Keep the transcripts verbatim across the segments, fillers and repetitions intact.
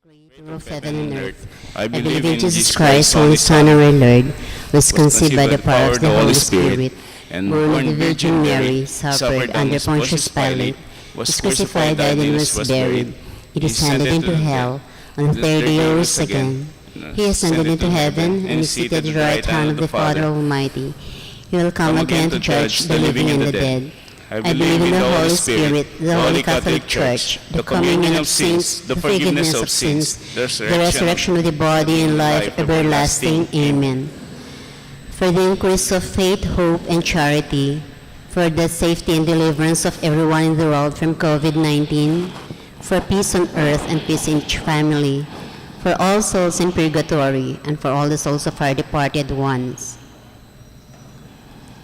Creator of heaven and earth. I believe in Jesus Christ, only Son, our Lord, who was conceived by the power of the Holy Spirit, and born of the Virgin Mary, suffered under Pontius Pilate, was crucified, died, and was buried. He descended into hell. On the third day he rose again. He ascended into heaven and is seated at the right hand of the Father Almighty. He will come again to judge the living and the dead. I believe in the Holy Spirit, the Holy Catholic Church, the communion of saints, the forgiveness of sins, the resurrection of the body, and life everlasting. Amen. For the increase of faith, hope, and charity, for the safety and deliverance of everyone in the world from COVID nineteen, for peace on earth and peace in each family, for all souls in purgatory, and for all the souls of our departed ones.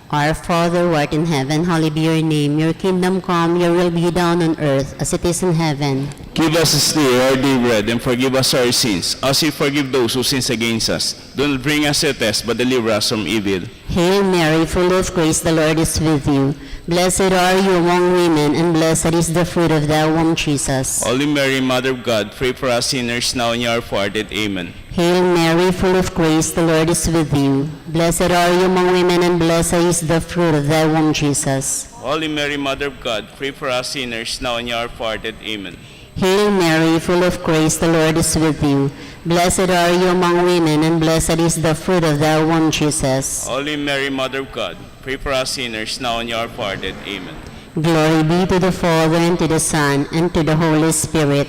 Our Father, who art in heaven, hallowed be your name. Your kingdom come, your will be done on earth as it is in heaven. Give us this day our daily bread, and forgive us our sins, as we forgive those who sins against us. Do not bring us to test, but deliver us from evil. Hail Mary, full of grace, the Lord is with you. Blessed are you among women, and blessed is the fruit of thy womb, Jesus. Holy Mary, Mother of God, pray for us sinners, now and at the hour of our death. Amen. Hail Mary, full of grace, the Lord is with you. Blessed are you among women, and blessed is the fruit of thy womb, Jesus. Holy Mary, Mother of God, pray for us sinners, now and at the hour of our death. Amen. Hail Mary, full of grace, the Lord is with you. Blessed are you among women, and blessed is the fruit of thy womb, Jesus. Holy Mary, Mother of God, pray for us sinners, now and at the hour of our death. Amen. Glory be to the Father, and to the Son, and to the Holy Spirit.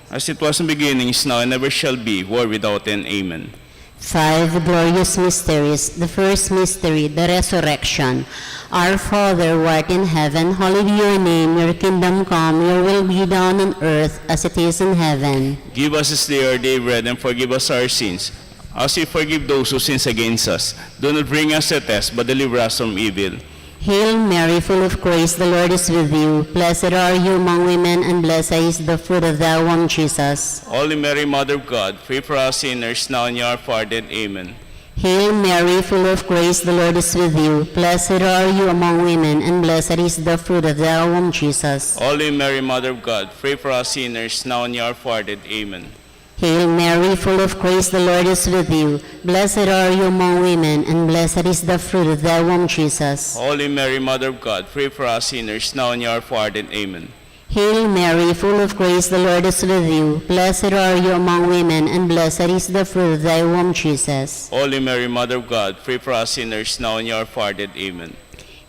As it was in the beginning, is now, and ever shall be, world without end. Amen. Five glorious mysteries. The first mystery, the resurrection. Our Father, who art in heaven, hallowed be your name. Your kingdom come, your will be done on earth as it is in heaven. Give us this day our daily bread, and forgive us our sins, as we forgive those who sins against us. Do not bring us to test, but deliver us from evil. Hail Mary, full of grace, the Lord is with you. Blessed are you among women, and blessed is the fruit of thy womb, Jesus. Holy Mary, Mother of God, pray for us sinners, now and at the hour of our death. Amen. Hail Mary, full of grace, the Lord is with you. Blessed are you among women, and blessed is the fruit of thy womb, Jesus. Holy Mary, Mother of God, pray for us sinners, now and at the hour of our death. Amen. Hail Mary, full of grace, the Lord is with you. Blessed are you among women, and blessed is the fruit of thy womb, Jesus. Holy Mary, Mother of God, pray for us sinners, now and at the hour of our death. Amen. Hail Mary, full of grace, the Lord is with you. Blessed are you among women, and blessed is the fruit of thy womb, Jesus. Holy Mary, Mother of God, pray for us sinners, now and at the hour of our death. Amen.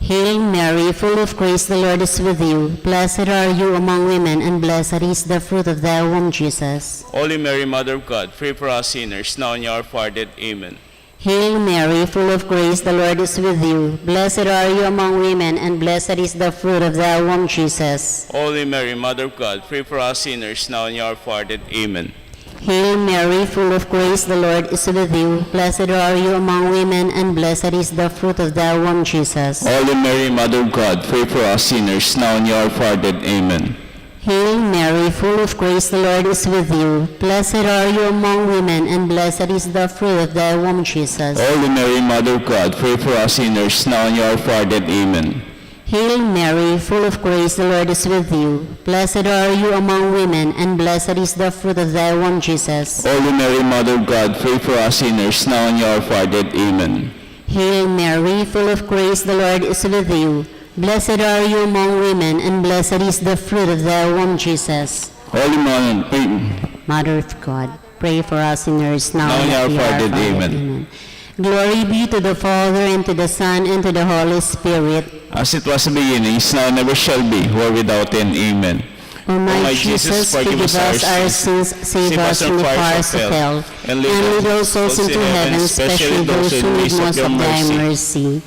Hail Mary, full of grace, the Lord is with you. Blessed are you among women, and blessed is the fruit of thy womb, Jesus. Holy Mary, Mother of God, pray for us sinners, now and at the hour of our death. Amen. Hail Mary, full of grace, the Lord is with you. Blessed are you among women, and blessed is the fruit of thy womb, Jesus. Holy Mary, Mother of God, pray for us sinners, now and at the hour of our death. Amen. Hail Mary, full of grace, the Lord is with you. Blessed are you among women, and blessed is the fruit of thy womb, Jesus. Holy Mary, Mother of God, pray for us sinners, now and at the hour of our death. Amen. Hail Mary, full of grace, the Lord is with you. Blessed are you among women, and blessed is the fruit of thy womb, Jesus. Holy Mary, Mother of God, pray for us sinners, now and at the hour of our death. Amen. Hail Mary, full of grace, the Lord is with you. Blessed are you among women, and blessed is the fruit of thy womb, Jesus. Holy Mary, Mother of God, pray for us sinners, now and at the hour of our death. Amen. Hail Mary, full of grace, the Lord is with you. Blessed are you among women, and blessed is the fruit of thy womb, Jesus. Holy Mother, pray. Mother of God, pray for us sinners, now and at the hour of our death. Amen. Glory be to the Father, and to the Son, and to the Holy Spirit. As it was in the beginning, is now, and ever shall be, world without end. Amen. O my Jesus, forgive us our sins, save us from the fires of hell, and lead all souls into heaven, especially those who need most of thy mercy.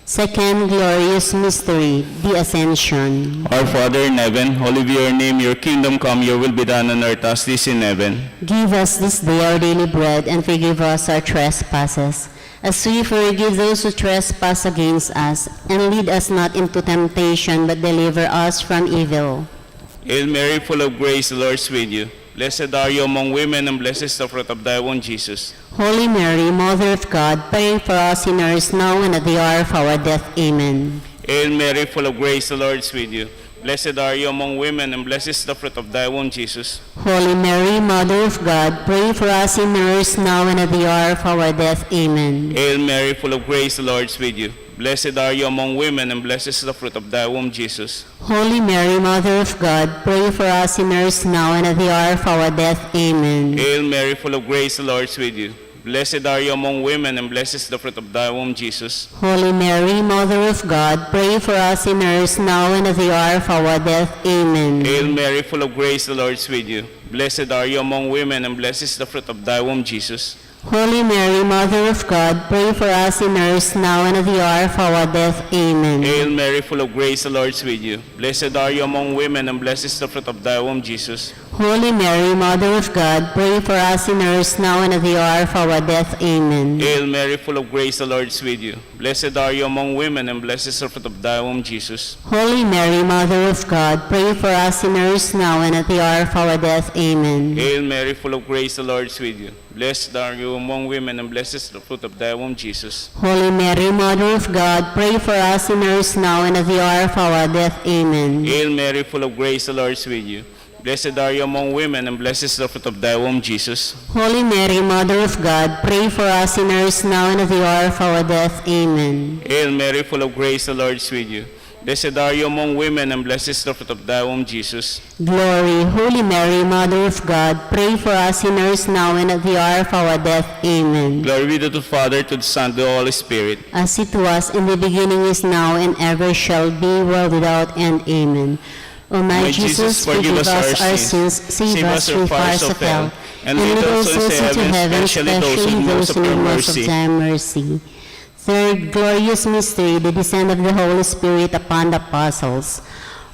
Second glorious mystery, the Ascension. Our Father in heaven, hallowed be your name, your kingdom come, your will be done on earth as it is in heaven. Give us this day our daily bread, and forgive us our trespasses, as we forgive those who trespass against us, and lead us not into temptation, but deliver us from evil. Hail Mary, full of grace, the Lord is with you. Blessed are you among women, and blessed is the fruit of thy womb, Jesus. Holy Mary, Mother of God, pray for us sinners, now and at the hour of our death. Amen. Hail Mary, full of grace, the Lord is with you. Blessed are you among women, and blessed is the fruit of thy womb, Jesus. Holy Mary, Mother of God, pray for us sinners now and at the hour of our death. Amen. Hail Mary, full of grace, the Lord is with you. Blessed are you among women, and blessed is the fruit of thy womb, Jesus. Holy Mary, Mother of God, pray for us sinners now and at the hour of our death. Amen. Hail Mary, full of grace, the Lord is with you. Blessed are you among women, and blessed is the fruit of thy womb, Jesus. Holy Mary, Mother of God, pray for us sinners now and at the hour of our death. Amen. Hail Mary, full of grace, the Lord is with you. Blessed are you among women, and blessed is the fruit of thy womb, Jesus. Holy Mary, Mother of God, pray for us sinners now and at the hour of our death. Amen. Hail Mary, full of grace, the Lord is with you. Blessed are you among women, and blessed is the fruit of thy womb, Jesus. Holy Mary, Mother of God, pray for us sinners now and at the hour of our death. Amen. Hail Mary, full of grace, the Lord is with you. Blessed are you among women, and blessed is the fruit of thy womb, Jesus. Holy Mary, Mother of God, pray for us sinners now and at the hour of our death. Amen. Hail Mary, full of grace, the Lord is with you. Blessed are you among women, and blessed is the fruit of thy womb, Jesus. Holy Mary, Mother of God, pray for us sinners now and at the hour of our death. Amen. Hail Mary, full of grace, the Lord is with you. Blessed are you among women, and blessed is the fruit of thy womb, Jesus. Holy Mary, Mother of God, pray for us sinners now and at the hour of our death. Amen. Hail Mary, full of grace, the Lord is with you. Blessed are you among women, and blessed is the fruit of thy womb, Jesus. Glory, Holy Mary, Mother of God, pray for us sinners now and at the hour of our death. Amen. Glory be to the Father, to the Son, to the Holy Spirit. As it was in the beginning, is now, and ever shall be, world without end. Amen. O my Jesus, forgive us our sins, save us from fires of hell, and lead all souls into heaven, especially those in most of thy mercy. Third glorious mystery, the descent of the Holy Spirit upon the apostles.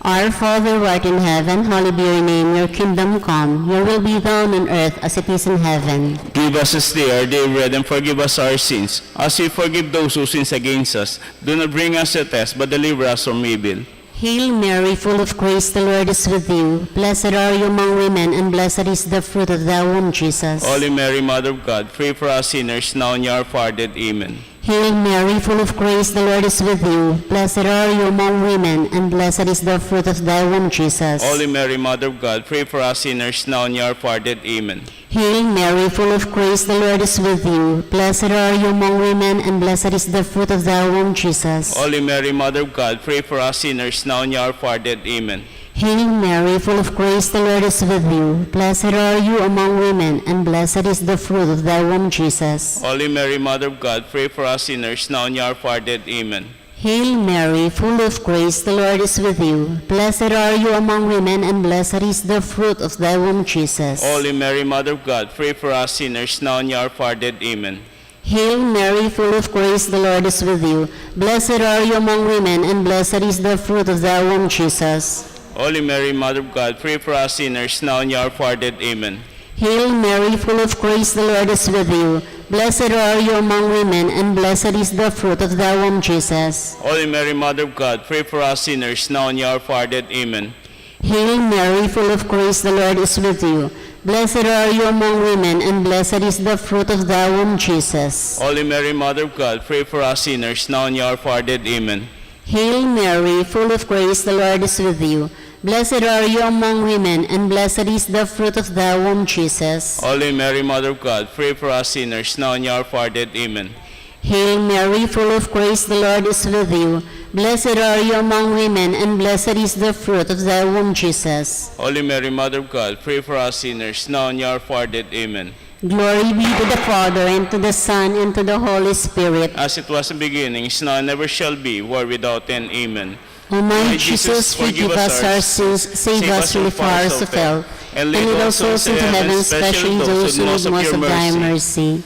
Our Father, who art in heaven, hallowed be your name. Your kingdom come. Your will be done on earth as it is in heaven. Give us this day our daily bread, and forgive us our sins, as we forgive those who sins against us. Do not bring us to test, but deliver us from evil. Hail Mary, full of grace, the Lord is with you. Blessed are you among women, and blessed is the fruit of thy womb, Jesus. Holy Mary, Mother of God, pray for us sinners, now and at the hour of our death. Amen. Hail Mary, full of grace, the Lord is with you. Blessed are you among women, and blessed is the fruit of thy womb, Jesus. Holy Mary, Mother of God, pray for us sinners, now and at the hour of our death. Amen. Hail Mary, full of grace, the Lord is with you. Blessed are you among women, and blessed is the fruit of thy womb, Jesus. Holy Mary, Mother of God, pray for us sinners, now and at the hour of our death. Amen. Hail Mary, full of grace, the Lord is with you. Blessed are you among women, and blessed is the fruit of thy womb, Jesus. Holy Mary, Mother of God, pray for us sinners, now and at the hour of our death. Amen. Hail Mary, full of grace, the Lord is with you. Blessed are you among women, and blessed is the fruit of thy womb, Jesus. Holy Mary, Mother of God, pray for us sinners, now and at the hour of our death. Amen. Hail Mary, full of grace, the Lord is with you. Blessed are you among women, and blessed is the fruit of thy womb, Jesus. Holy Mary, Mother of God, pray for us sinners, now and at the hour of our death. Amen. Hail Mary, full of grace, the Lord is with you. Blessed are you among women, and blessed is the fruit of thy womb, Jesus. Holy Mary, Mother of God, pray for us sinners, now and at the hour of our death. Amen. Hail Mary, full of grace, the Lord is with you. Blessed are you among women, and blessed is the fruit of thy womb, Jesus. Holy Mary, Mother of God, pray for us sinners, now and at the hour of our death. Amen. Hail Mary, full of grace, the Lord is with you. Blessed are you among women, and blessed is the fruit of thy womb, Jesus. Holy Mary, Mother of God, pray for us sinners, now and at the hour of our death. Amen. Hail Mary, full of grace, the Lord is with you. Blessed are you among women, and blessed is the fruit of thy womb, Jesus. Holy Mary, Mother of God, pray for us sinners, now and at the hour of our death. Amen. Glory be to the Father, and to the Son, and to the Holy Spirit. As it was in the beginning, is now, and ever shall be, world without end. Amen. O my Jesus, forgive us our sins, save us from the fires of hell, and lead all souls into heaven, especially those who need most of thy mercy.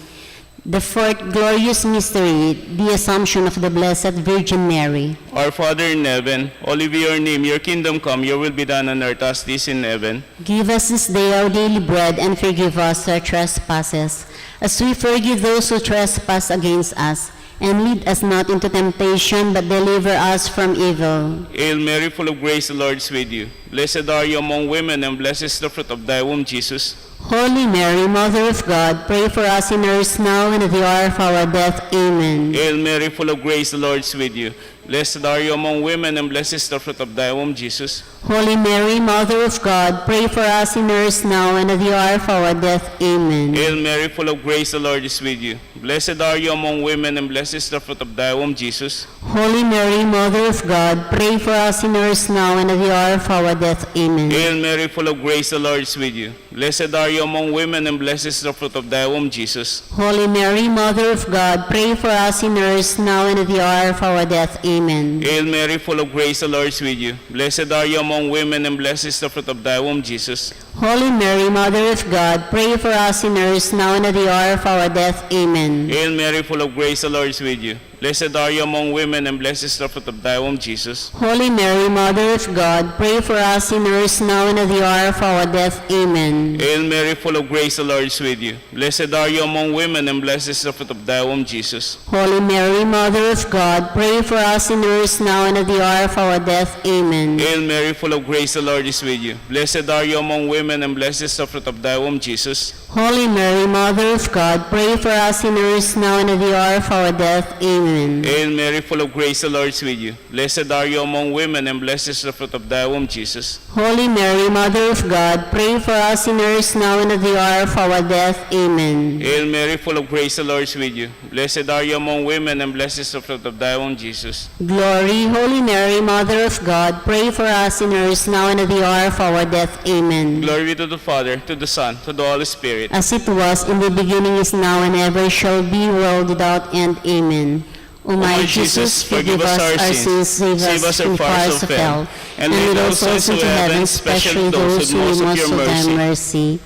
The fourth glorious mystery, the Assumption of the Blessed Virgin Mary. Our Father in heaven, hallowed be your name. Your kingdom come, your will be done on earth as it is in heaven. Give us this day our daily bread, and forgive us our trespasses, as we forgive those who trespass against us. And lead us not into temptation, but deliver us from evil. Hail Mary, full of grace, the Lord is with you. Blessed are you among women, and blessed is the fruit of thy womb, Jesus. Holy Mary, Mother of God, pray for us sinners now and at the hour of our death. Amen. Hail Mary, full of grace, the Lord is with you. Blessed are you among women, and blessed is the fruit of thy womb, Jesus. Holy Mary, Mother of God, pray for us sinners now and at the hour of our death. Amen. Hail Mary, full of grace, the Lord is with you. Blessed are you among women, and blessed is the fruit of thy womb, Jesus. Holy Mary, Mother of God, pray for us sinners now and at the hour of our death. Amen. Hail Mary, full of grace, the Lord is with you. Blessed are you among women, and blessed is the fruit of thy womb, Jesus. Holy Mary, Mother of God, pray for us sinners now and at the hour of our death. Amen. Hail Mary, full of grace, the Lord is with you. Blessed are you among women, and blessed is the fruit of thy womb, Jesus. Holy Mary, Mother of God, pray for us sinners now and at the hour of our death. Amen. Hail Mary, full of grace, the Lord is with you. Blessed are you among women, and blessed is the fruit of thy womb, Jesus. Holy Mary, Mother of God, pray for us sinners now and at the hour of our death. Amen. Hail Mary, full of grace, the Lord is with you. Blessed are you among women, and blessed is the fruit of thy womb, Jesus. Holy Mary, Mother of God, pray for us sinners now and at the hour of our death. Amen. Hail Mary, full of grace, the Lord is with you. Blessed are you among women, and blessed is the fruit of thy womb, Jesus. Holy Mary, Mother of God, pray for us sinners now and at the hour of our death. Amen. Hail Mary, full of grace, the Lord is with you. Blessed are you among women, and blessed is the fruit of thy womb, Jesus. Holy Mary, Mother of God, pray for us sinners now and at the hour of our death. Amen. Hail Mary, full of grace, the Lord is with you. Blessed are you among women, and blessed is the fruit of thy womb, Jesus. Glory, Holy Mary, Mother of God, pray for us sinners now and at the hour of our death. Amen. Glory be to the Father, to the Son, to the Holy Spirit. As it was in the beginning, is now, and ever shall be, world without end. Amen. O my Jesus, forgive us our sins, save us from the fires of hell, and lead all souls into heaven, especially those who need most of thy mercy.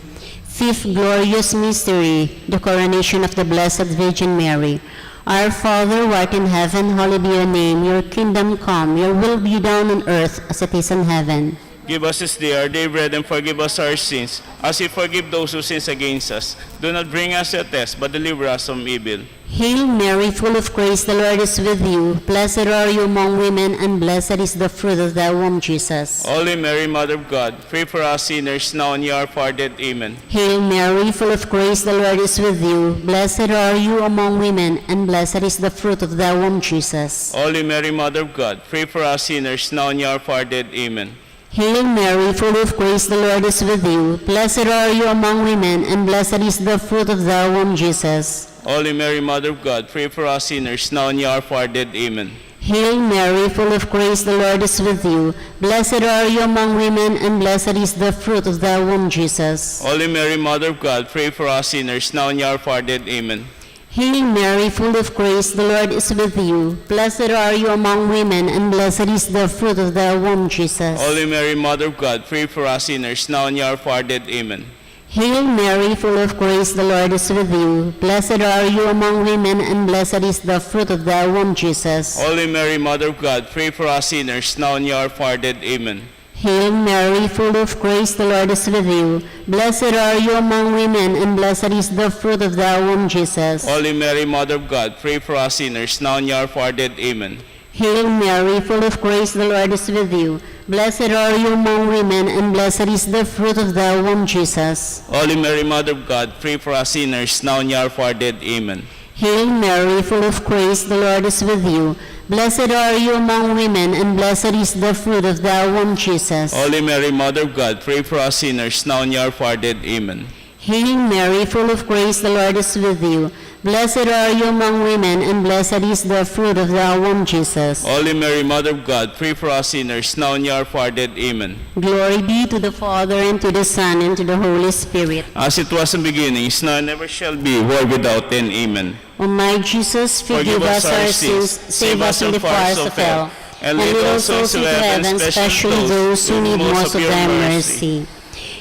Fifth glorious mystery, the coronation of the Blessed Virgin Mary. Our Father, who art in heaven, hallowed be your name. Your kingdom come, your will be done on earth as it is in heaven. Give us this day our daily bread, and forgive us our sins, as we forgive those who sins against us. Do not bring us to a test, but deliver us from evil. Hail Mary, full of grace, the Lord is with you. Blessed are you among women, and blessed is the fruit of thy womb, Jesus. Holy Mary, Mother of God, pray for us sinners, now and at the hour of our death. Amen. Hail Mary, full of grace, the Lord is with you. Blessed are you among women, and blessed is the fruit of thy womb, Jesus. Holy Mary, Mother of God, pray for us sinners, now and at the hour of our death. Amen. Hail Mary, full of grace, the Lord is with you. Blessed are you among women, and blessed is the fruit of thy womb, Jesus. Holy Mary, Mother of God, pray for us sinners, now and at the hour of our death. Amen. Hail Mary, full of grace, the Lord is with you. Blessed are you among women, and blessed is the fruit of thy womb, Jesus. Holy Mary, Mother of God, pray for us sinners, now and at the hour of our death. Amen. Hail Mary, full of grace, the Lord is with you. Blessed are you among women, and blessed is the fruit of thy womb, Jesus. Holy Mary, Mother of God, pray for us sinners, now and at the hour of our death. Amen. Hail Mary, full of grace, the Lord is with you. Blessed are you among women, and blessed is the fruit of thy womb, Jesus. Holy Mary, Mother of God, pray for us sinners, now and at the hour of our death. Amen. Hail Mary, full of grace, the Lord is with you. Blessed are you among women, and blessed is the fruit of thy womb, Jesus. Holy Mary, Mother of God, pray for us sinners, now and at the hour of our death. Amen. Hail Mary, full of grace, the Lord is with you. Blessed are you among women, and blessed is the fruit of thy womb, Jesus. Holy Mary, Mother of God, pray for us sinners, now and at the hour of our death. Amen. Hail Mary, full of grace, the Lord is with you. Blessed are you among women, and blessed is the fruit of thy womb, Jesus. Holy Mary, Mother of God, pray for us sinners, now and at the hour of our death. Amen. Hail Mary, full of grace, the Lord is with you. Blessed are you among women, and blessed is the fruit of thy womb, Jesus. Holy Mary, Mother of God, pray for us sinners, now and at the hour of our death. Amen. Glory be to the Father, and to the Son, and to the Holy Spirit. As it was in the beginning, is now, and ever shall be, world without end. Amen. O my Jesus, forgive us our sins, save us from the fires of hell, and lead all souls into heaven, especially those who need most of thy mercy.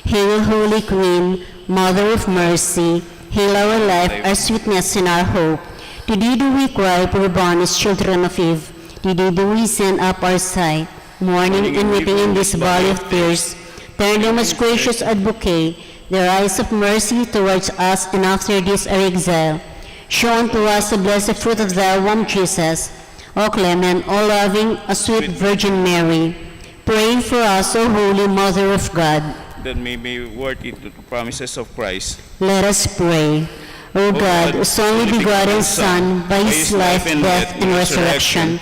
Hail, Holy Queen, Mother of Mercy, hail our life, our sweetness, and our hope. To thee do we cry, poor banished children of Eve. To thee do we send up our sighs, mourning and weeping in this valley of tears. Turn, O most gracious Advocate, thine eyes of mercy towards us, and after this our exile, show unto us the blessed fruit of thy womb, Jesus. O clement, O loving, O sweet Virgin Mary, pray for us, O Holy Mother of God. that may be worthy to the promises of Christ. Let us pray. O God, whose only begotten Son, by his life, death, and resurrection,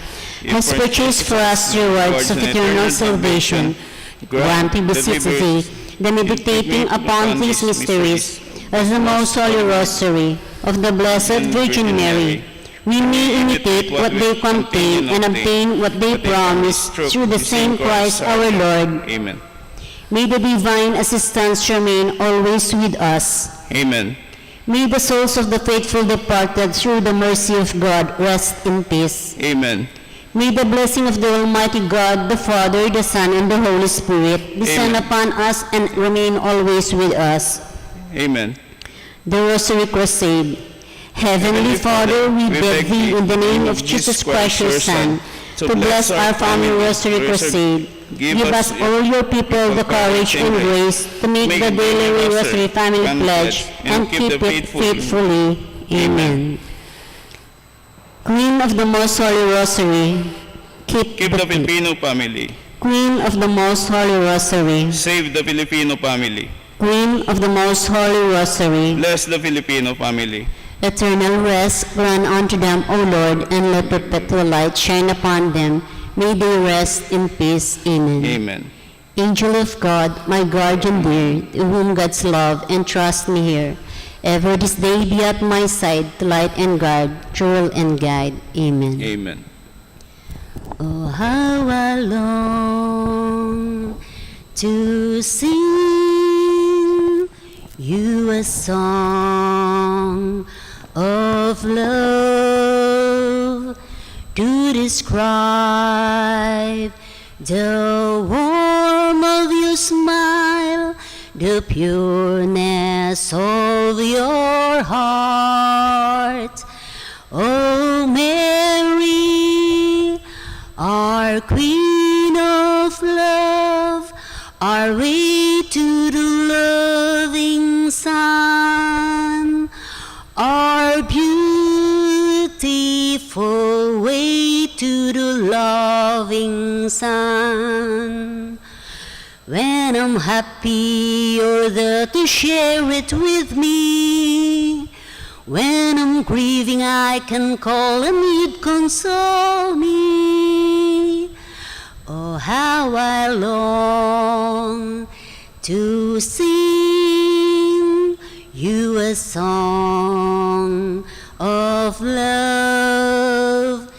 has purchased for us the rewards of eternal salvation, grant, we beseech thee, that meditating upon these mysteries of the most holy rosary of the Blessed Virgin Mary, we may imitate what they contain and obtain what they promise, through the same Christ our Lord. Amen. May the divine assistance remain always with us. Amen. May the souls of the faithful departed through the mercy of God rest in peace. Amen. May the blessing of the Almighty God, the Father, the Son, and the Holy Spirit descend upon us and remain always with us. Amen. The Rosary Crusade. Heavenly Father, we beg thee in the name of Jesus Christ, your Son, to bless our family Rosary Crusade. Give us all, your people, the courage and grace to make the daily Rosary family pledge and keep it faithfully. Amen. Queen of the Most Holy Rosary, keep the Filipino family. Queen of the Most Holy Rosary, save the Filipino family. Queen of the Most Holy Rosary, bless the Filipino family. Eternal rest grant unto them, O Lord, and let perpetual light shine upon them. May they rest in peace. Amen. Amen. Angel of God, my guardian dear, to whom God's love and trust me here, ever this day be at my side, to light and guard, to rule and guide. Amen. Amen. Oh, how I long to sing you a song of love, to describe the warmth of your smile, the pureness of your heart. Oh Mary, our Queen of Love, our way to the loving Son, our beautiful way to the loving Son. When I'm happy, you're there to share it with me. When I'm grieving, I can call and you'd console me. Oh, how I long to sing you a song of love,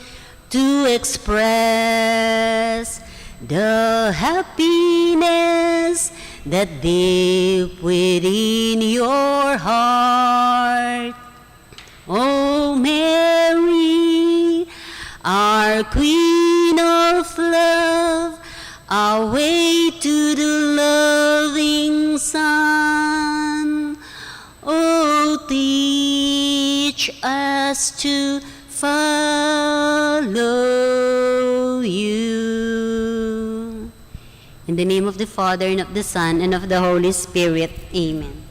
to express the happiness that deep within your heart. Oh Mary, our Queen of Love, our way to the loving Son. Oh, teach us to follow you. In the name of the Father, and of the Son, and of the Holy Spirit. Amen.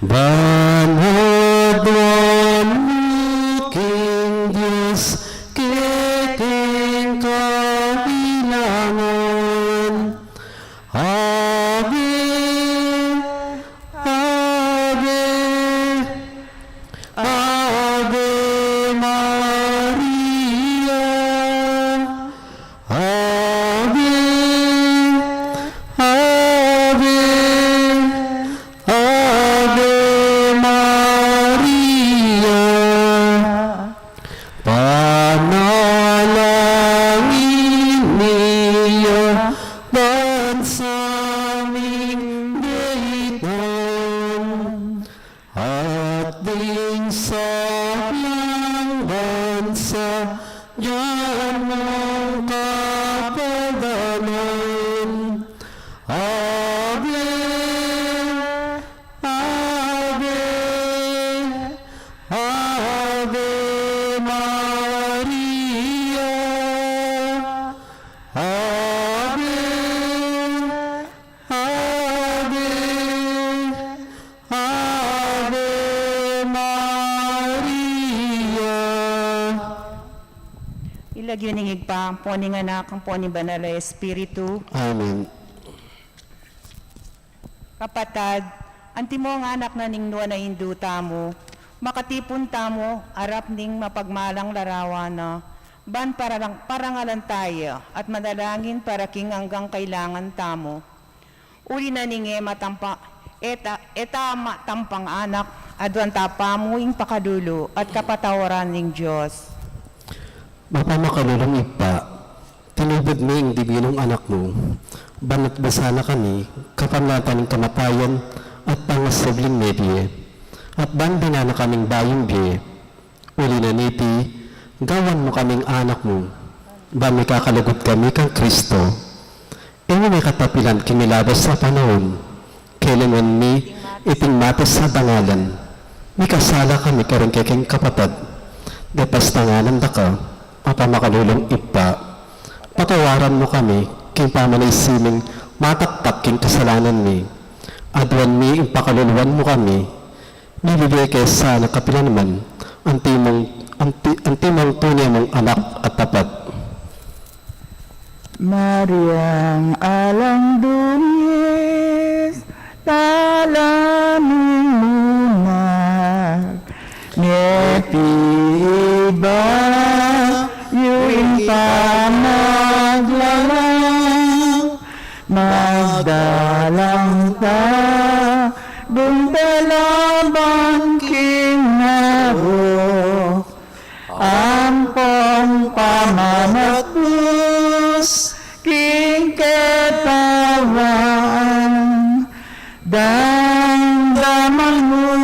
Ban aduan mu king Dios kekeng kabilangan. Ave, Ave, Ave Maria. Ave, Ave, Ave Maria. Panalangin mi ya bansa ming denan, at ding sablang bansa dyan mung kapadanan. Ave, Ave, Ave Maria. Ave, Ave, Ave Maria. Ing lagyu ning Ibpa, ampo ning Anak, ampo ning Banal a Espiritu. Amen. Kapatad, antimong anak na ning nuan a Indu tamu, makatipun tamu arap ning mapagmalang larawan na, ban parang-, parangalan taya at manalangin para king anggang kailangan tamu. Uli na ning e matampa-, e ta-, e ta matampang anak, aduan ta pamu ing pakalulu at kapatawaran ning Dios. Mapamakalulung Ibpa, tinubud me ing dibinung Anak mu, ban atbasan na kami kapamilatan ning kamatayan at pangasubling mebie, at ban binye na kaming bayung bie. Uli na niti, gawan mu kaming anak mu, ban mikakalugud kami kang Kristo. E mu mi katapilan king milabas a panaun, kailangan mi iting matas a dangalan. Mikasala kami karing kekeng kapatad, depastanganan da ka, mapamakalulung Ibpa. Patawaran mu kami king pamanaysi ming mataktak king kasalanan mi. Aduan mi ing pakaluluan mu kami, mibibie ke sana kapilan man, antimong, anti-, antimong tune mung anak a tapat. Mariang alang dungis, tala ning munag, meti ibayu ing pamaglalang, magdalang ta, dumdalaban king marok, ampong pamamatbus king ketawan. Damdaman mu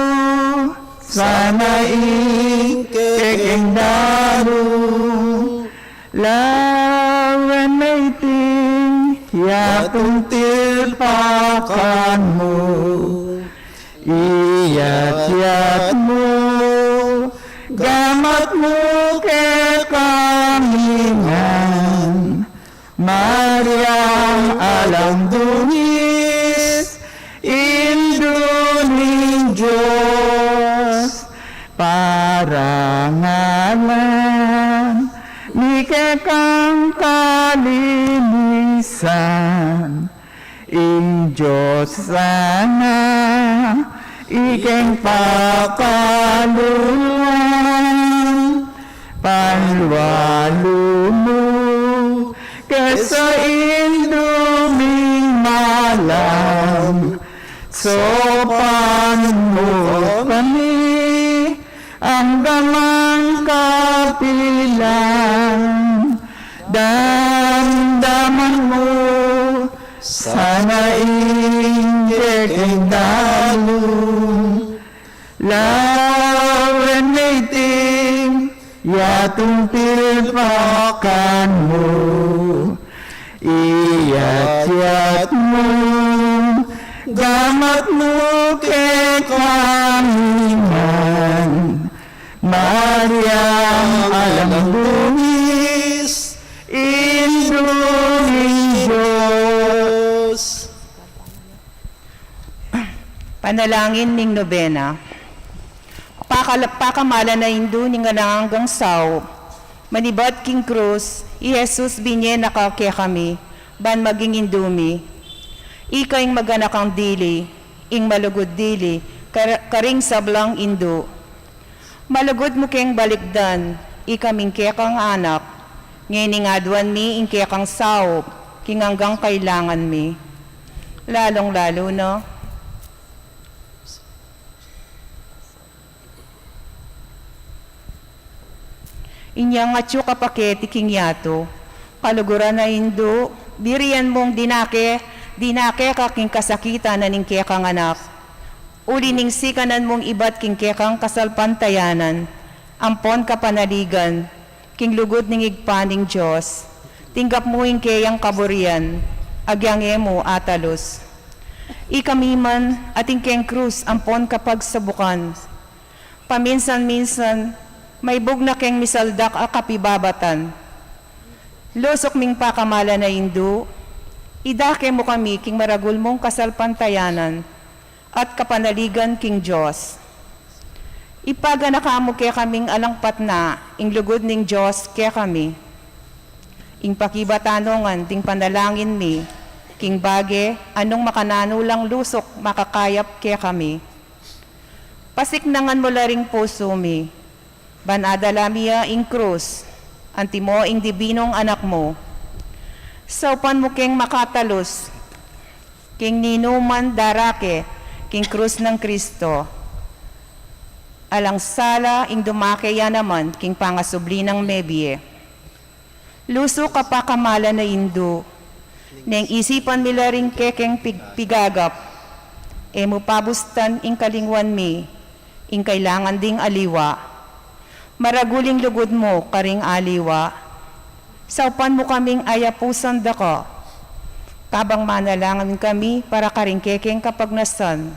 sana ing kekeng dalu, lawen na iting yatung tilpakan mu, iyatyat mu, gamat mu kekami ngan, Mariang alang dungis, Indu ning Dios, parangalan mi kekang kalinisan. Ing Dios sana ikeng pakaluluan, panlualu mu kesa Indu ming malam, saupan mu kami anggang kapilan. Damdaman mu sana ing kekeng dalu, lawen na iting yatung tilpakan mu, iyatyat mu, gamat mu kekami ngan, Mariang alang dungis, Indu ning Dios. Panalangin ning nobena. Pakala-, pakamalan a Indu ning alang anggang saup, manibat king krus, i Jesus binye na ka kekami, ban maging Indu mi. Ika ing maganakang dili, ing malugud dili, kar-, karing sablang indu. Malugud mu keng balikdan, ikaming kekang anak, ngening aduan mi ing kekang saup, king anggang kailangan mi. Lalung-lalu na, inyang atyu ka pa keti king yatu, kaluguran a Indu, birian mung dinake, dinake ka king kasakitan na ning kekang anak. Uli ning sikanan mung ibat king kekang kasalpantayanan, ampon kapanaligan, king lugud ning Ibpa ning Dios, tinggap mu ing keyang kaburian, agyang e mu atalus. Ikami man, atin keng krus ampon kapagsabukan, paminsan-minsan, maibug na keng misaldak a kapibabatan. Lusuk ming pakamalan a Indu, idake mu kami king maragul mung kasalpantayanan at kapanaligan king Dios. Ipaganaka mu kekaming alang patna ing lugud ning Dios kekami. Ing pakibatan no ngan ding panalangin mi, king bage a nung makananu lang lusuk makakayap kekami. Pasiknangan mu la ring pusu mi, ban adala mi ya ing krus, antimo ing dibinung anak mu. Saupan mu keng makatalus, king ninuman darake, king krus nang Kristo. Alang sala ing dumake ya naman, king pangasubli nang mebie. Lusuk a pakamalan a Indu, neng isipan mi la ring kekeng pig-, pigagap, e mu pabustan ing kalingwan mi, ing kailangan ding aliwa. Maragul ing lugud mu karing aliwa. Saupan mu kaming ayapusan da ka, kabang manalangin kami para karing kekeng kapagnasan.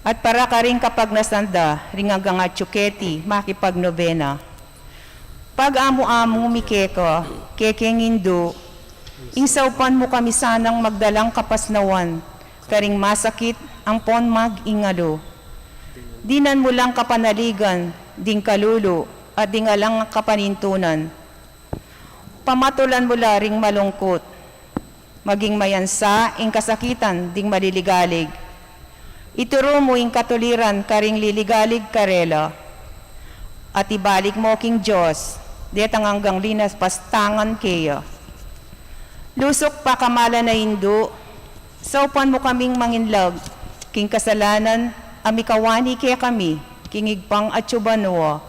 At para karing kapagnasan da ring anggang atyu keti makipagnobena. Pag-amu-amu mi keka, kekeng Indu, ing saupan mu kami sanang magdalang kapasnawan karing masakit ampon mag-ingalu. Dinan mu lang kapanaligan ding kalulu at ding alang kapanintunan. Pamatulan mu la ring malungkut, maging mayansa ing kasakitan ding maliligalig. Ituru mu ing katuliran karing liligalig karela, at ibalik mu king Dios detang anggang linapastangan keya. Lusuk pakamalan a Indu, saupan mu kaming manginlag king kasalanan a mikawani kekami king Ibpang atyu banua,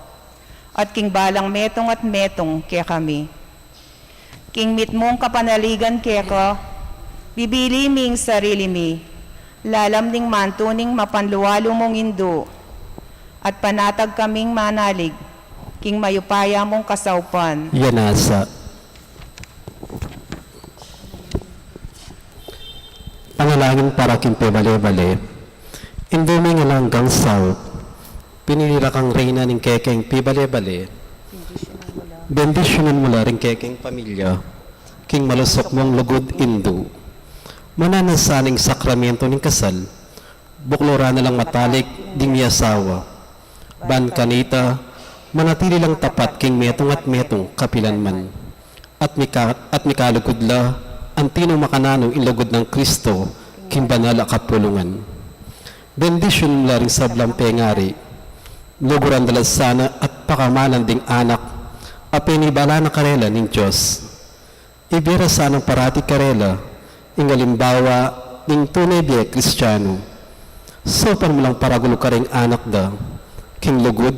at king balang metung at metung kekami. King mitmung kapanaligan keka, bibili mi ing sarili mi, lalam ning mantu ning mapanlualu mung Indu, at panatag kaming manalig king mayupaya mung kasaupan. Iya nasa. Panalangin para king pibale-bale. Indu ming alang anggang saup, pinili ra kang reyna ning kekeng pibale-bale. Bendisyunan mu la ring kekeng pamilya king malusuk mung lugud Indu. Mananu sana ing sakramentu ning kasal, bukluran na lang matalik ding miyasawa. Ban kanita, manatili lang tapat king metung at metung kapilan man. At mika-, at mikalugud la, antimo makananu ing lugud nang Kristo, king banal a kapulungan. Bendisyunan mu la ring sablang pengari, luguran da la sana at pakamalan ding anak, a penibala na karela ning Dios. Ibie ra sanang parati karela, ing alimbawa ning tune bie Kristianu. Saupan mu lang paragul karing anak da, king lugud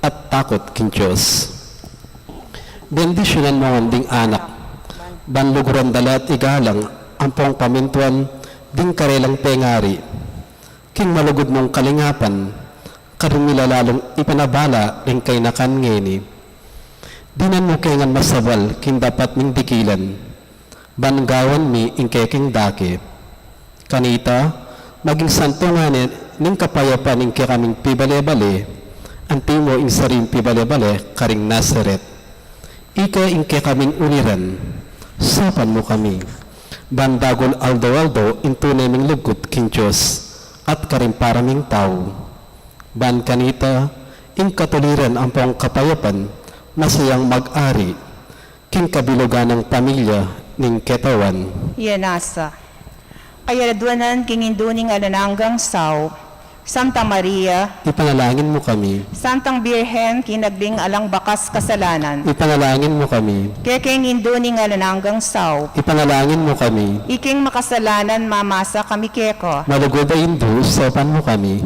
at takut king Dios. Bendisyunan mu ngan ding anak, ban luguran da la at igalang ampong pamintuan ding karelang pengari. King malugud mung kalingapan, karin mi la lalung ipanabala ring kainakan ngeni. Dinan mu ke ngan masabal king dapat ming dikilan, ban gawan mi ing kekeng dake. Kanita, maging santungan ne ning kapayapan ing kekaming pibale-bale, antimo ing saring pibale-bale karing Nazaret. Ika ing kekaming uliran, saupan mu kami, ban dagul aldo-aldo ing tune ming lugud king Dios, at karing para ming tau. Ban kanita, ing katuliran ampong kapayapan, masalyang mag-ari, king kabilugan nang pamilya ning Katawan. Iya nasa. Kayalduanan king Indu ning alang anggang sau, Santa Maria. Ipanalangin mu kami. Santang Birhen, kinagling alang bakas kasalanan. Ipanalangin mu kami. Kekeng Indu ning alang anggang sau. Ipanalangin mu kami. Iking makasalanan mamasa kami keka. Malugud a Indu, saupan mu kami.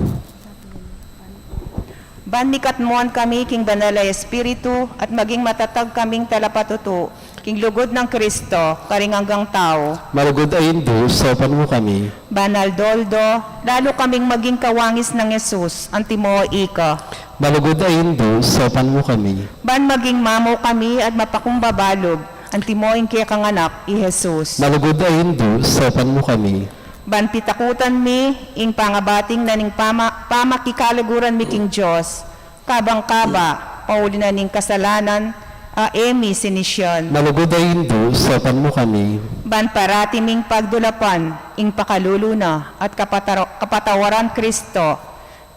Ban mikatmuan kami king Banal a Espiritu at maging matatag kaming talapatutu king lugud nang Kristo, karing anggang tau. Malugud a Indu, saupan mu kami. Ban aldo-aldo, lalu kaming maging kawangis nang Jesus, antimo ika. Malugud a Indu, saupan mu kami. Ban maging mamu kami at mapakumbaba lub, antimo ing kekang Anak, i Jesus. Malugud a Indu, saupan mu kami. Ban pitakutan mi ing pangabating na ning pama-, pamakikalaguran mi king Dios, kabang kaba, pauli na ning kasalanan, a e mi sinisian. Malugud a Indu, saupan mu kami. Ban parati ming pagdulapan ing pakalulu na at kapataro-, kapatawaran Kristo,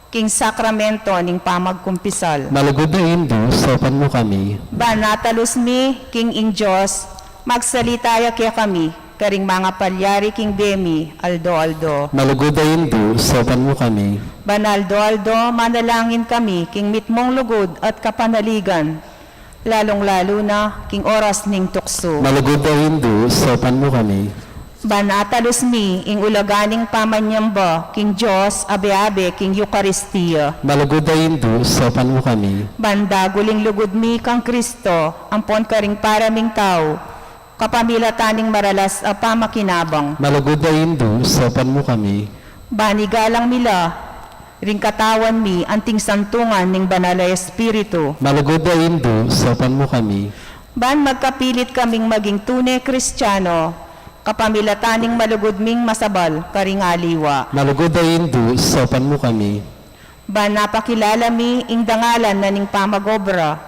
king sakramento ning pamagkumpisal. Malugud a Indu, saupan mu kami. Ban atalus mi king ing Dios, magsalita ya kekami, karing mangapalyari king bie mi, aldo-aldo. Malugud a Indu, saupan mu kami. Ban aldo-aldo, manalangin kami, king mitmung lugud at kapanaligan, lalung-lalu na king oras ning tuksu. Malugud a Indu, saupan mu kami. Ban atalus mi ing ulaga ning pamanyamba king Dios abe-abe king Eukaristia. Malugud a Indu, saupan mu kami. Ban dagul ing lugud mi kang Kristo, ampon karing para ming tau, kapamilatan ning maralas a pamakinabang. Malugud a Indu, saupan mu kami. Ban igalang mi la ring katawan mi anting santungan ning Banal a Espiritu. Malugud a Indu, saupan mu kami. Ban magkapilit kaming maging tune Kristiano, kapamilatan ning malugud ming masabal karing aliwa. Malugud a Indu, saupan mu kami. Ban apakilala mi ing dangalan na ning pamag-obra,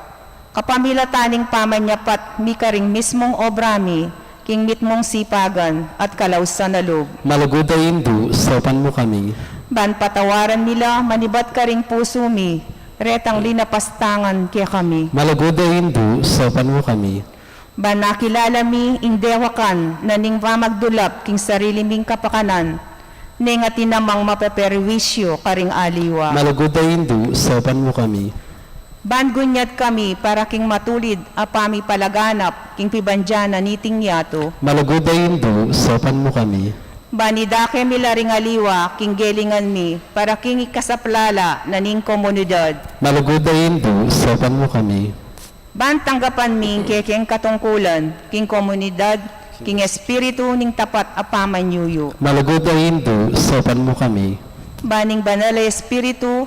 kapamilatan ning pamanyapat mi karing mismung obra mi, king mitmung sipagan at kalausan a lub. Malugud a Indu, saupan mu kami. Ban patawaran mi la manibat karing pusu mi retang linapastangan kekami. Malugud a Indu, saupan mu kami. Ban akilala mi ing dewakan na ning pamagdulap king sarili ming kapakanan, neng atin namang mapeperwisyu karing aliwa. Malugud a Indu, saupan mu kami. Ban gunyat kami para king matulid a pamipalaganap king pibandian na niting yatu. Malugud a Indu, saupan mu kami. Ban idake mi la ring aliwa king gelingan mi para king ikasaplala na ning komunidad. Malugud a Indu, saupan mu kami. Ban tanggapan mi ing kekeng katungkulan king komunidad, king espiritu ning tapat a pamanyuyu. Malugud a Indu, saupan mu kami. Ban ing Banal a Espiritu,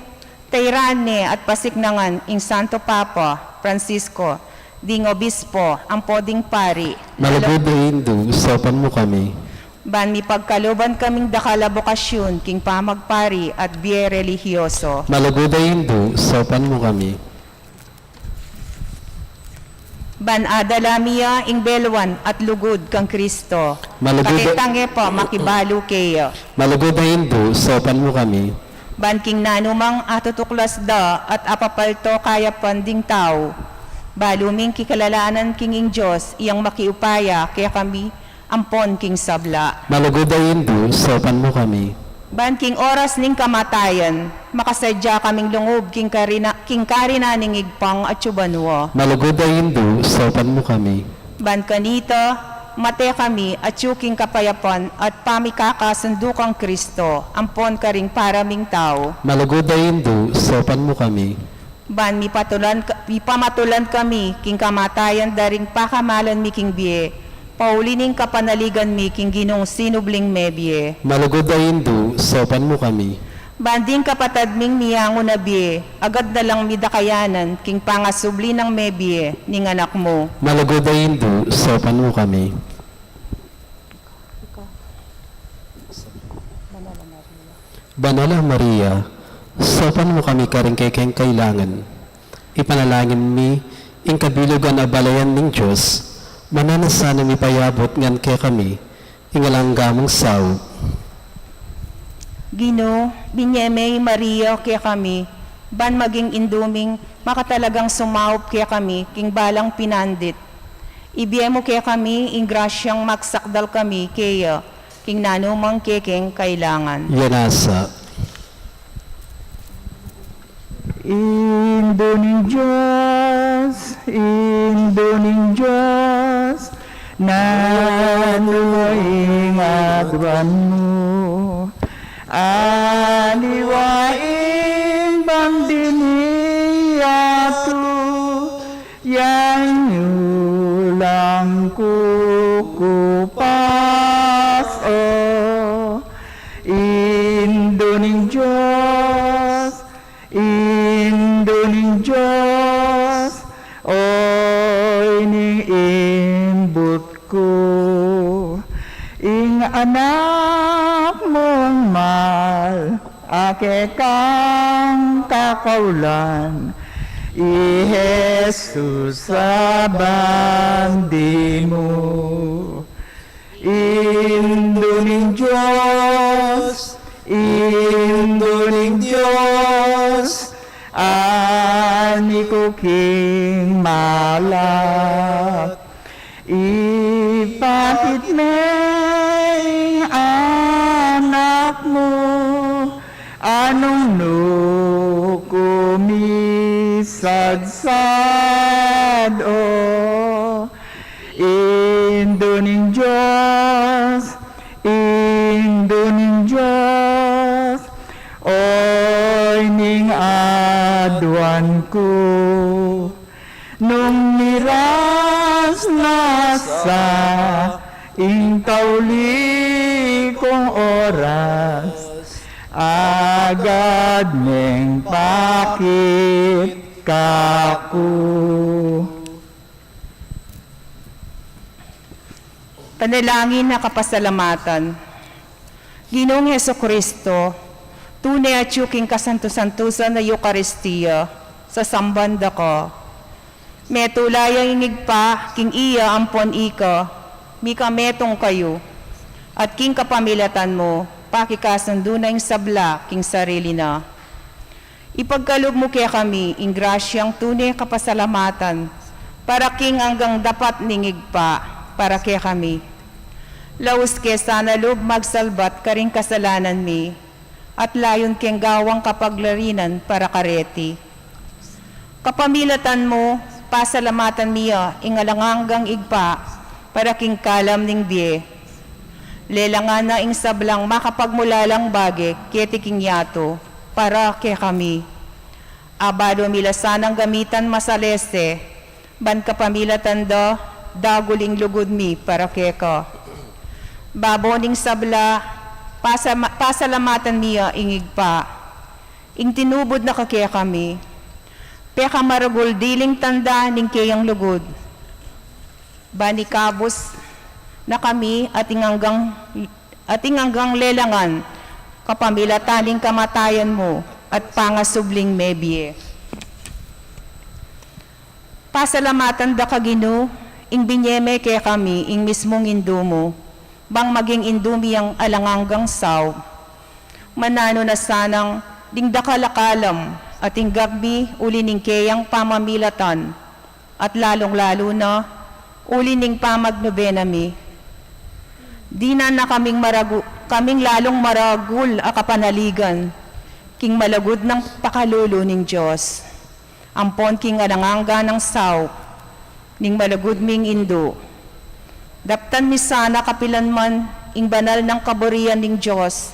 tairan ne at pasiknangan ing Santo Papa Francisco, ding obispo, ampo ding pari. Malugud a Indu, saupan mu kami. Ban mipagkaluban kaming dakal a bokasyun king pamagpari at bie relihiyoso. Malugud a Indu, saupan mu kami. Ban adala mi ya ing beluan at lugud kang Kristo. Malugud a Karetang e pa makibalu keya. Malugud a Indu, saupan mu kami. Ban king nanumang atutuklas da at apapalto kayapan ding tau, balu ming kikilalanan king ing Dios, iyang makiupaya kekami ampon king sabla. Malugud a Indu, saupan mu kami. Ban king oras ning kamatayan, makasadya kaming lungub king karina-, king karinan ning Ibpang atsu banua. Malugud a Indu, saupan mu kami. Ban kanita, mate kami atsu king kapayapan at pamikakasundu kang Kristo, ampon karing para ming tau. Malugud a Indu, saupan mu kami. Ban mipatulan ka-, mipamatulan kami king kamatayan da ring pakamalan mi king bie, pauli ning kapanaligan mi king Ginung sinubling mebie. Malugud a Indu, saupan mu kami. Ban ding kapatad ming miyangu na bie, agad na lang midakayanan king pangasubli nang mebie ning Anak mu. Malugud a Indu, saupan mu kami. Banal a Maria, saupan mu kami karing kekeng kailangan. Ipanalangin mi ing kabilugan a balayan ning Dios, mananu sana mipayabut ngan kekami ing alang angga mung saup. Ginu, binie me i Maria kekami, ban maging indu ming makatalagang sumaup kekami king balang pinandit. Ibie mu kekami ing grasyang magsakdal kami keya king nanumang kekeng kailangan. Yanasa. Indu ning Dios, Indu ning Dios, nanu ing aduan mu? Aliwa ing bandi ning yatu, yang nyulang kukupas, o Indu ning Dios, Indu ning Dios, oy ning imbut ku, ing anak mung mal, a kekang kakaulan, i Jesus a bandi mu. Indu ning Dios, Indu ning Dios, ani ku king malap, ipakit me ing anak mu, a nung nu ku misadsad, o Indu ning Dios, Indu ning Dios, oy ning aduan ku. Nung miras na sa ing tauli kung oras, agad meng pakit kaku. Panalangin a kapasalamatan. Ginung Jesucristo, tune atyu king kasantu-santusan a Eukaristia, sasamban da ka. Metula ya ing Ibpa king iya ampon ika, mikametung kayu, at king kapamilatan mu, pakikasundu na ing sabla king sarili na. Ipagkalub mu kekami ing grasyang tune kapasalamatan para king anggang dapat ning Ibpa para kekami. Laus ke sana lub magsalbat karing kasalanan mi, at layun keng gawang kapaglarinan para kareti. Kapamilatan mu, pasalamatan mi ya ing alang anggang Ibpa para king kalam ning bie. Lelangan na ing sablang makapagmulalang bage keti king yatu para kekami. Abalu mi la sanang gamitan masalese, ban kapamilatan da, dagul ing lugud mi para keka. Babo ning sabla, pasama-, pasalamatan mi ya ing Ibpa, ing tinubud na ka kekami. Pekamaragul diling tanda ning keyang lugud. Ban ikabus na kami at ing anggang, at ing anggang lelangan, kapamilatan ning kamatayan mu at pangasubling mebie. Pasalamatan da ka, Ginu, ing binie me kekami ing mismung Indu mu, bang maging indu mi yang alang anggang saup. Mananu na sanang ding dakal a kalam at ing gagmi uli ning keyang pamamilatan, at lalung-lalu na uli ning pamagnobena mi. Dinan na kaming maragu-, kaming lalung maragul a kapanaligan king malugud nang pakalulu ning Dios, ampon king alang angga nang saup ning malugud ming Indu. Daptan mi sana kapilan man ing banal nang kaburian ning Dios,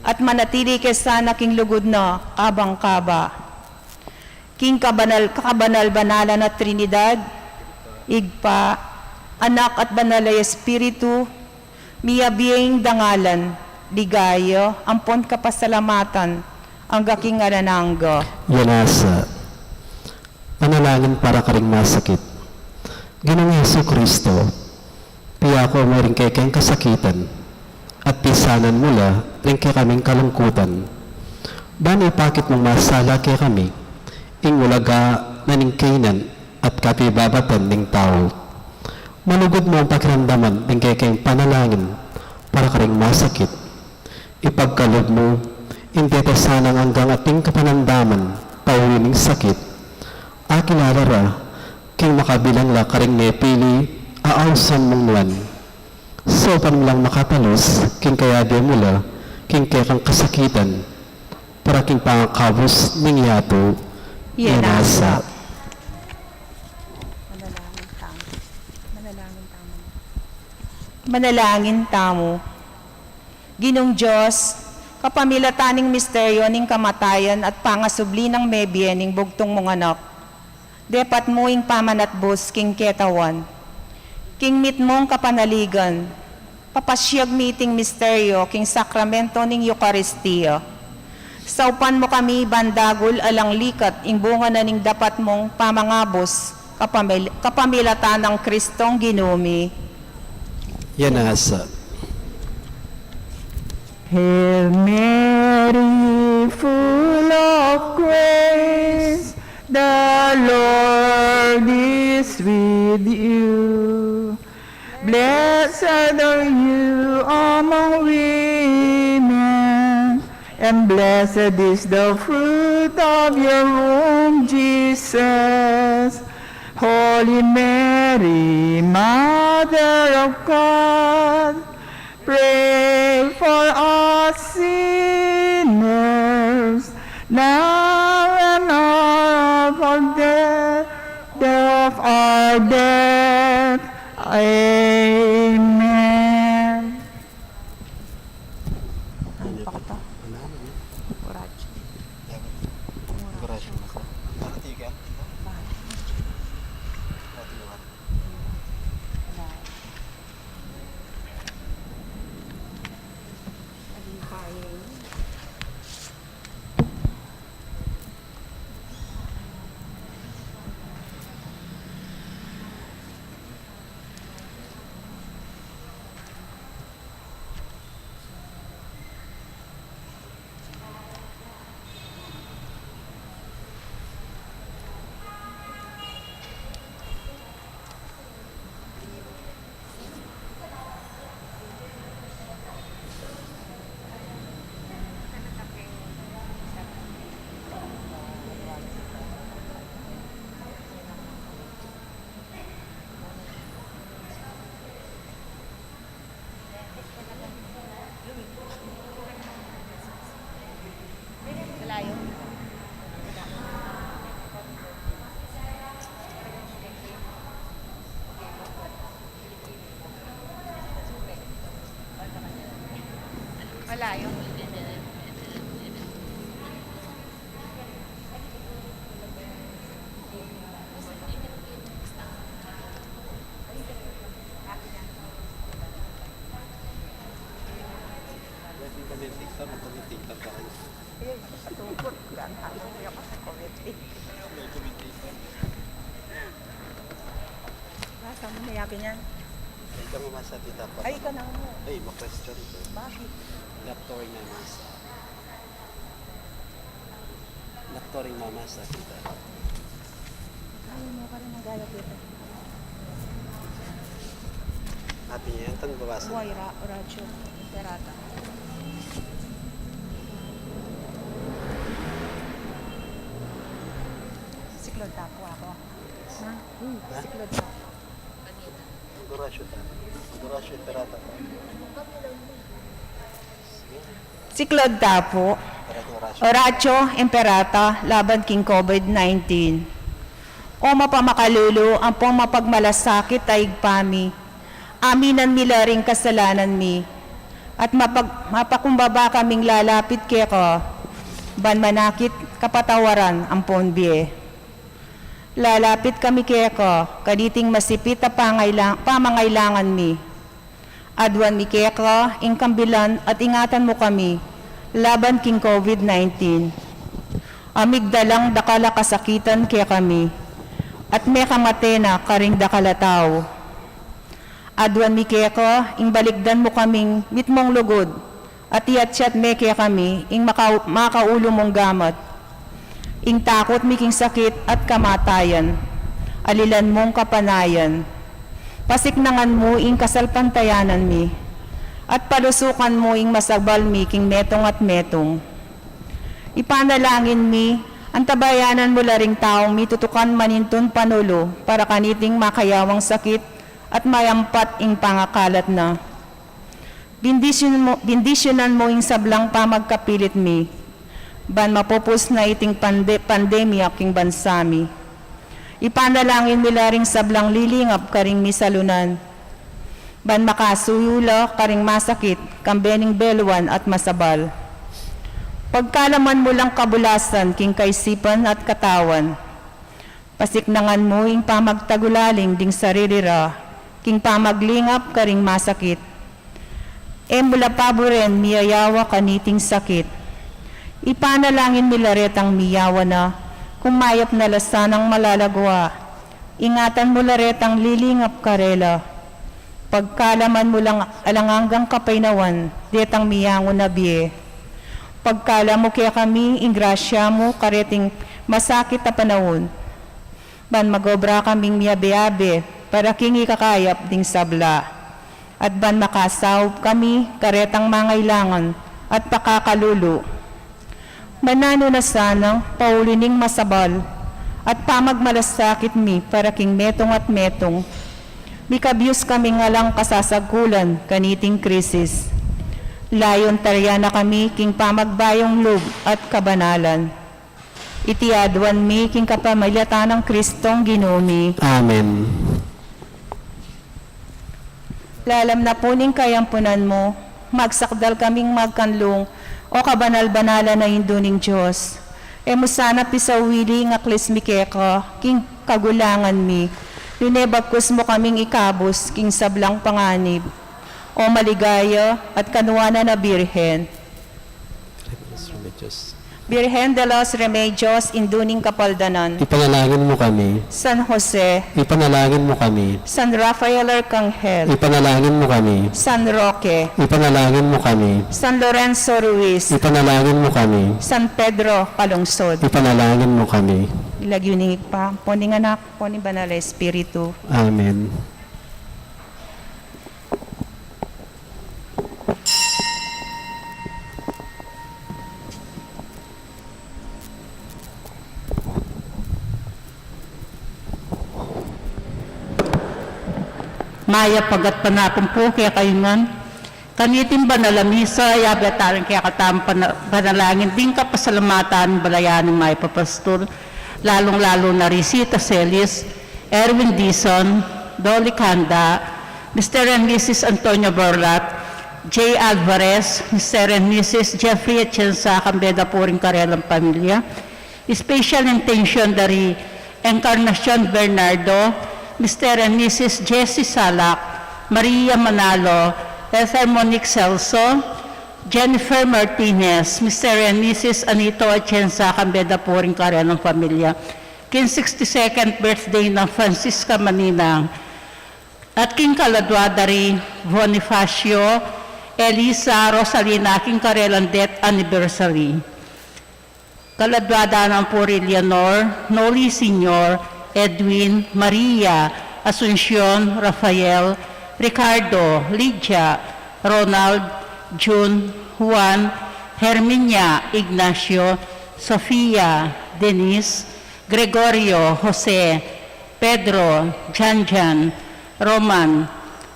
at manatili ke sana king lugud na kabang kaba. King kabanal, kakabanal-banalan a Trinidad, Ibpa, Anak, at Banal a Espiritu, miyabie ing dangalan, ligaya, ampon kapasalamatan, angga king alang angga. Yanasa. Panalangin para karing masakit. Ginung Jesucristo, piako mu ring kekeng kasakitan, at pisanan mu la ring kekaming kalungkutan. Ban ipakit mung masala kekami ing ulaga na ning kaynan at kapibabatan ning tau. Malugud mung pakiramdaman ring kekeng panalangin para karing masakit. Ipagkalub mu Ing deta sanang anggang ating kapanamdaman, pauli ning sakit, akilala ra, king makabilang la karing mepili, a ausan mung nuan. Saupan mu lang makatalus, king kayabe mu la, king kekang kasakitan, para king pangakabus ning yatu. Iya na sa. Manalangin tamu. Manalangin tamu. Ginung Dios, kapamilatan ning misteryo ning kamatayan at pangasubli nang mebie ning bugtung mung anak, depat mu ing pamanatbus king ketawan. King mitmung kapanaligan, papasyag mi iting misteryo king sakramento ning Eukaristia. Saupan mu kami ban dagul alang likat ing bunga na ning dapat mung pamangabus kapamil-, kapamilatan nang Kristong Ginu mi. Iya na sa. Hail Mary, full of grace, the Lord is with you. Blessed are you among women, and blessed is the fruit of your womb, Jesus. Holy Mary, Mother of God, pray for us sinners, now and at the hour of death, of our death. Amen. Ano pa kita? Courage. Courage. Malayo. Malayo. Pwede commentator, mag-commentator ka rin. Ay, ay, patungkol. Gagawin ko yung commentator. May commentator. Basa mo na yakin yan. Ay, ka mamasa, tita, pa. Ay, ka na mo. Ay, ma-question ko. Bakit? Laptoring na masa. Laptoring mamasa kita. Ay, mo pa rin ang gaya kita. Ate niya, yan, tang babasa. Buhay ra-, radyo, perata. Siklod tapo ako. Ha? Uy, ha? Siklod tapo. Ang orasyon ta. Ang orasyon, perata. Siklod tapo. Oratio Imperata laban king COVID nineteen. O mapamakalulu ampong mapagmalasakit a Ibpa mi, aminan mi la ring kasalanan mi, at mapag-, mapakumbaba kaming lalapit keka, ban manakit kapatawaran ampon bie. Lalapit kami keka, kaniting masipit a pangailang-, pamangailangan mi. Aduan mi keka ing kambilan at ingatan mu kami laban king COVID nineteen. A migdalang dakal a kasakitan kekami, at mekamate na karing dakal a tau. Aduan mi keka ing balikdan mu kaming mitmung lugud, at iyatyat me kekami ing maka-, makaulu mung gamat. Ing takut mi king sakit at kamatayan, alilan mung kapanayan. Pasiknangan mu ing kasalpantayanan mi, at palusukan mu ing masabal mi king metung at metung. Ipanalangin mi, antabayanan mu la ring taung mitutukan manintun panulu para kaniting makayawang sakit at mayampat ing pangakalat na. Bindisyun mu, bindisyunan mu ing sablang pamagkapilit mi, ban mapupus na iting pande-, pandemya king bansa mi. Ipanalangin mi la ring sablang lilingap karing misalunan, ban makasuyu la karing masakit, kambe ning beluan at masabal. Pagkalaman mu lang kabulasan king kaisipan at katawan. Pasiknangan mu ing pamagtagulaling ding sarili ra, king pamaglingap karing masakit. E mu la paburen miyayawa kaniting sakit. Ipanalangin mi la retang miyawa na, kung mayap na la sanang malalagwa. Ingatan mu la retang lilingap karela. Pagkalaman mu lang alang anggang kapaynawan, detang miyangu na bie. Pagkala mu kekami ing grasya mu kareting masakit a panaun. Ban magobra kaming miyabe-abe para king ikakayap ding sabla, at ban makasaup kami karetang mangailangan at pakakalulu. Mananu na sanang pauli ning masabal at pamagmalasakit mi para king metung at metung. Mikabyus kaming alang kasasagkulan kaniting krisis. Layun taryan na kami king pamagbayung lub at kabanalan. Iti aduan mi king kapamilatan nang Kristong Ginu mi. Amen. Lalam na pu ning kayampunan mu, magsakdal kaming magkanlung, o kabanal-banalan a Indu ning Dios. E mu sana pisawili ing aklis mi keka, king kagulangan mi, nune bagkus mu kaming ikabus, king sablang panganib. O maligaya at kanuanan a Birhen. Virgen de los Remedios, Indu ning Kapaldanan. Ipanalangin mu kami. San Jose. Ipanalangin mu kami. San Rafael Arcangel. Ipanalangin mu kami. San Roque. Ipanalangin mu kami. San Lorenzo Ruiz. Ipanalangin mu kami. San Pedro Calungsod. Ipanalangin mu kami. Lagyu ning Ibpa, ampo ning Anak, ampo ning Banal a Espiritu. Amen. Mayap a gatpanapun pu kekayu ngan. Kaniting banal a misa, yabe tamu ring kekatamung pana-, panalangin ding kapasalamatan ning balayan ning mayap a pastul, lalung-lalu na ri Sita Celis, Erwin Dizon, Dolly Canda, Mister and Missus Antonio Borlat, Jay Alvarez, Mister and Missus Jeffrey Atienza, kambe da pu ring karelang pamilya. Special intention da ri Encarnacion Bernardo, Mister and Missus Jessie Salak, Maria Manalo, Esther Monique Celso, Jennifer Martinez, Mister and Missus Anito Atienza, kambe da pu ring karelang pamilya. King sixty-second birthday nang Francisca Maninang. At king kaladua da ri Bonifacio, Elisa, Rosalina, king karelang death anniversary. Kaladua da naman pu ri Leonor, Noli Senior, Edwin, Maria, Asuncion, Rafael, Ricardo, Lydia, Ronald, June, Juan, Herminia, Ignacio, Sofia, Denise, Gregorio, Jose, Pedro, Janjan, Roman,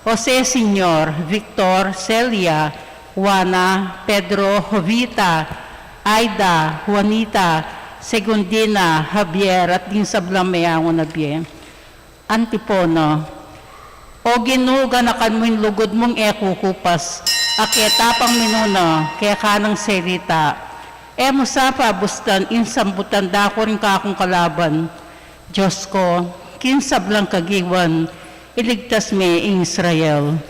Jose Senior, Victor, Celia, Juana, Pedro, Jovita, Aida, Juanita, Segundina, Javier, at ding sablang meyangu na bie. Antipona. O Ginu, ganakan mu ing lugud mung e kukupas, a ketapang minuna keka nang selita. E mu sa pabustan ing sambutan da ku ring kakung kalaban. Dios ku, king sablang kagiwan, iligtas me ing Israel.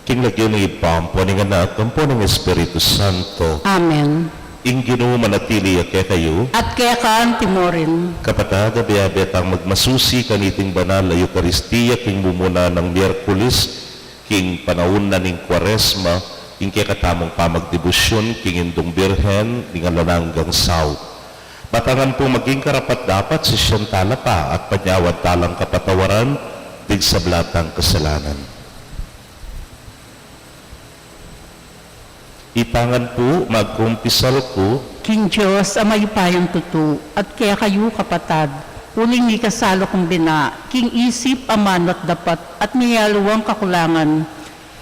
King lagyu ning Ibpa, ampo ning Anak, ampo ning Espiritu Santo. Amen. Ing Ginu manatili ya kekayu. At keka anti murin. Kapatad, abe-abe tang magmasusi kaniting banal a Eukaristia king mumuna nang Miyerkules king panaun na ning Kuaresma, King kekatamung pamagdebusyun king Indung Birhen ning alang anggang saup. Ba tang maging karapat-dapat sisian tala pa at panyawad talang kapatawaran ding sabla tang kasalanan. Itangan pu, magkumpisal ku king Dios a mayupayang tutu, at kekayu kapatad, uling mikasala kung bina, king isip, amanu at dapat, at miyaluang kakulangan.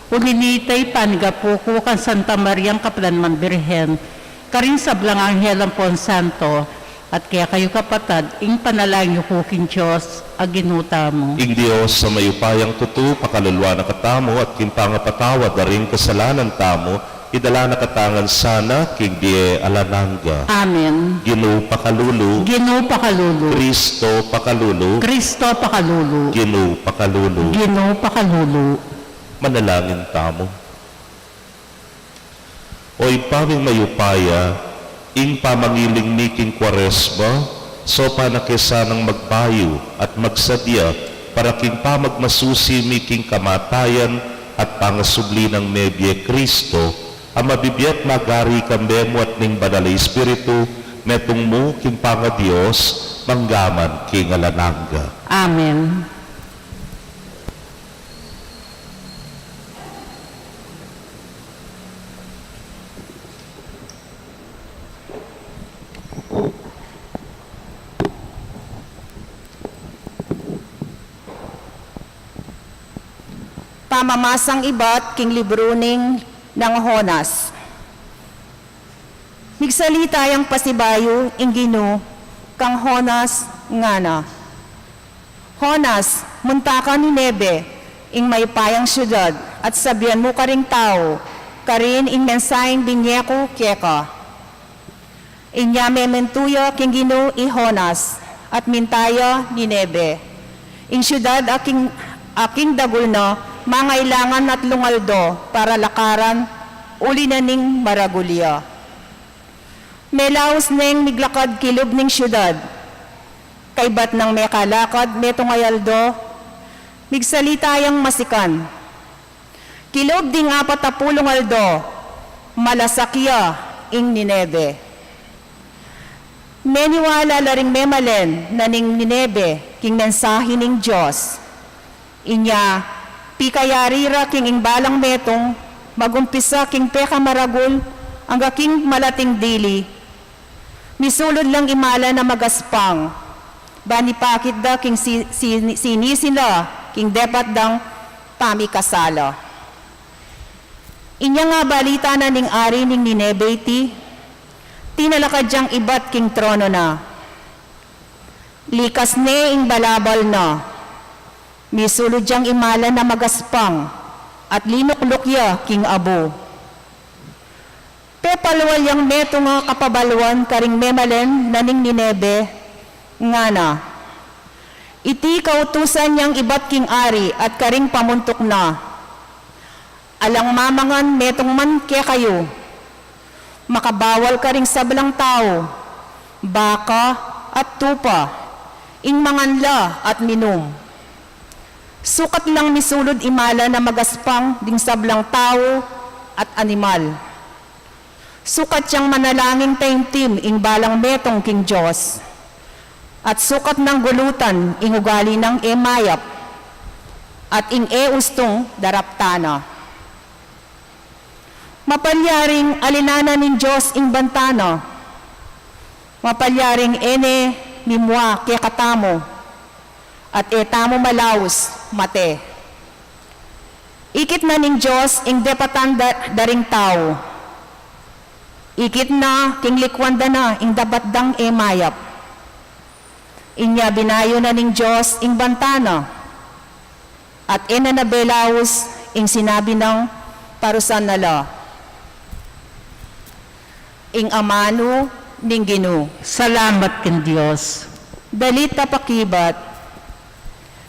Uli nita, ipanigapu ku kang Santa Mariang kapilanman Birhen, karing sablang anghel ampon santo, at kekayu kapatad, ing panalangin yu ku king Dios a Ginu tamu. Ing Dios a mayupayang tutu, pakaluluan na katamu, at king pangapatawad da ring kasalanan tamu, idala na katamu ngan sana king bie alang angga. Amen. Ginu pakalulu. Ginu pakalulu. Kristo pakalulu. Kristo pakalulu. Ginu pakalulu. Ginu pakalulu. Manalangin tamu. O Ibpa ming mayupaya, ing pamangiling mi king Kuaresma, saupan na ke sanang magbayu at magsadya para king pamagmasusi mi king kamatayan at pangasubli nang mebie Kristo, a mabibie at magari kambe mu at ning Banal a Espiritu, metung mu king pangaDios, mangga man king alang angga. Amen. Pamamasang ibat king libru ning nang Jonas. Migsalita yang pasibayu ing Ginu kang Jonas, ngana: Jonas, munta ka Nineve, ing mayupayang siudad, at sabian mu karing tau karin ing mensaheng binie ku keka. Inya mementu ya king Ginu i Jonas, at minta ya Nineve, ing siudad a king, a king dagul na mangailangan atlung aldo para lakaran, uli na ning maragul ya. Melaus neng miglakad kilub ning siudad. Kaybat nang mekalakad metung a aldo, migsalita yang masikan. Kilub ding apat a pulung aldo, malasak ya ing Nineve. Meniwala la ring memalen na ning Nineve king mensahe ning Dios. Inya, pikayari ra king ing balang metung, magumpisa king pekamaragul angga king malating dili. Misulud lang imalan a magaspang, ban ipakit da king si-, si-, sinisi la king depat dang pamikasala. Inya nga balita na ning ari ning Nineve iti, tinalakad yang ibat king trono na. Likas ne ing balabal na. Misulud yang imalan a magaspang, at linukluk ya king abu. Pepalwal yang metung a kapabalwan karing memalen na ning Nineve, ngana: Iti kautusan yang ibat king ari at karing pamuntuk na. Alang mamangan metung man kekayu. Makabawal karing sablang tau, baka at tupa, ing mangan la at minum. Sukat lang misulud imalan a magaspang ding sablang tau at animal. Sukat yang manalangin taimtim ing balang metung king Dios, at sukat nang gulutan ing ugali nang e mayap, at ing e ustung daraptan na. Mapalyaring alinan na ning Dios ing banta na. Mapalyaring e ne mimua kekatamu, at e tamu malaus mate. Ikit na ning Dios ing depatan da, da ring tau. Ikit na king likuan da na ing dapat dang e mayap. Inya binayu na ning Dios ing banta na, at e na nabelaus ing sinabi nang parusan na la. Ing amanu ning Ginu. Salamat king Dios. Dalit a pakibat.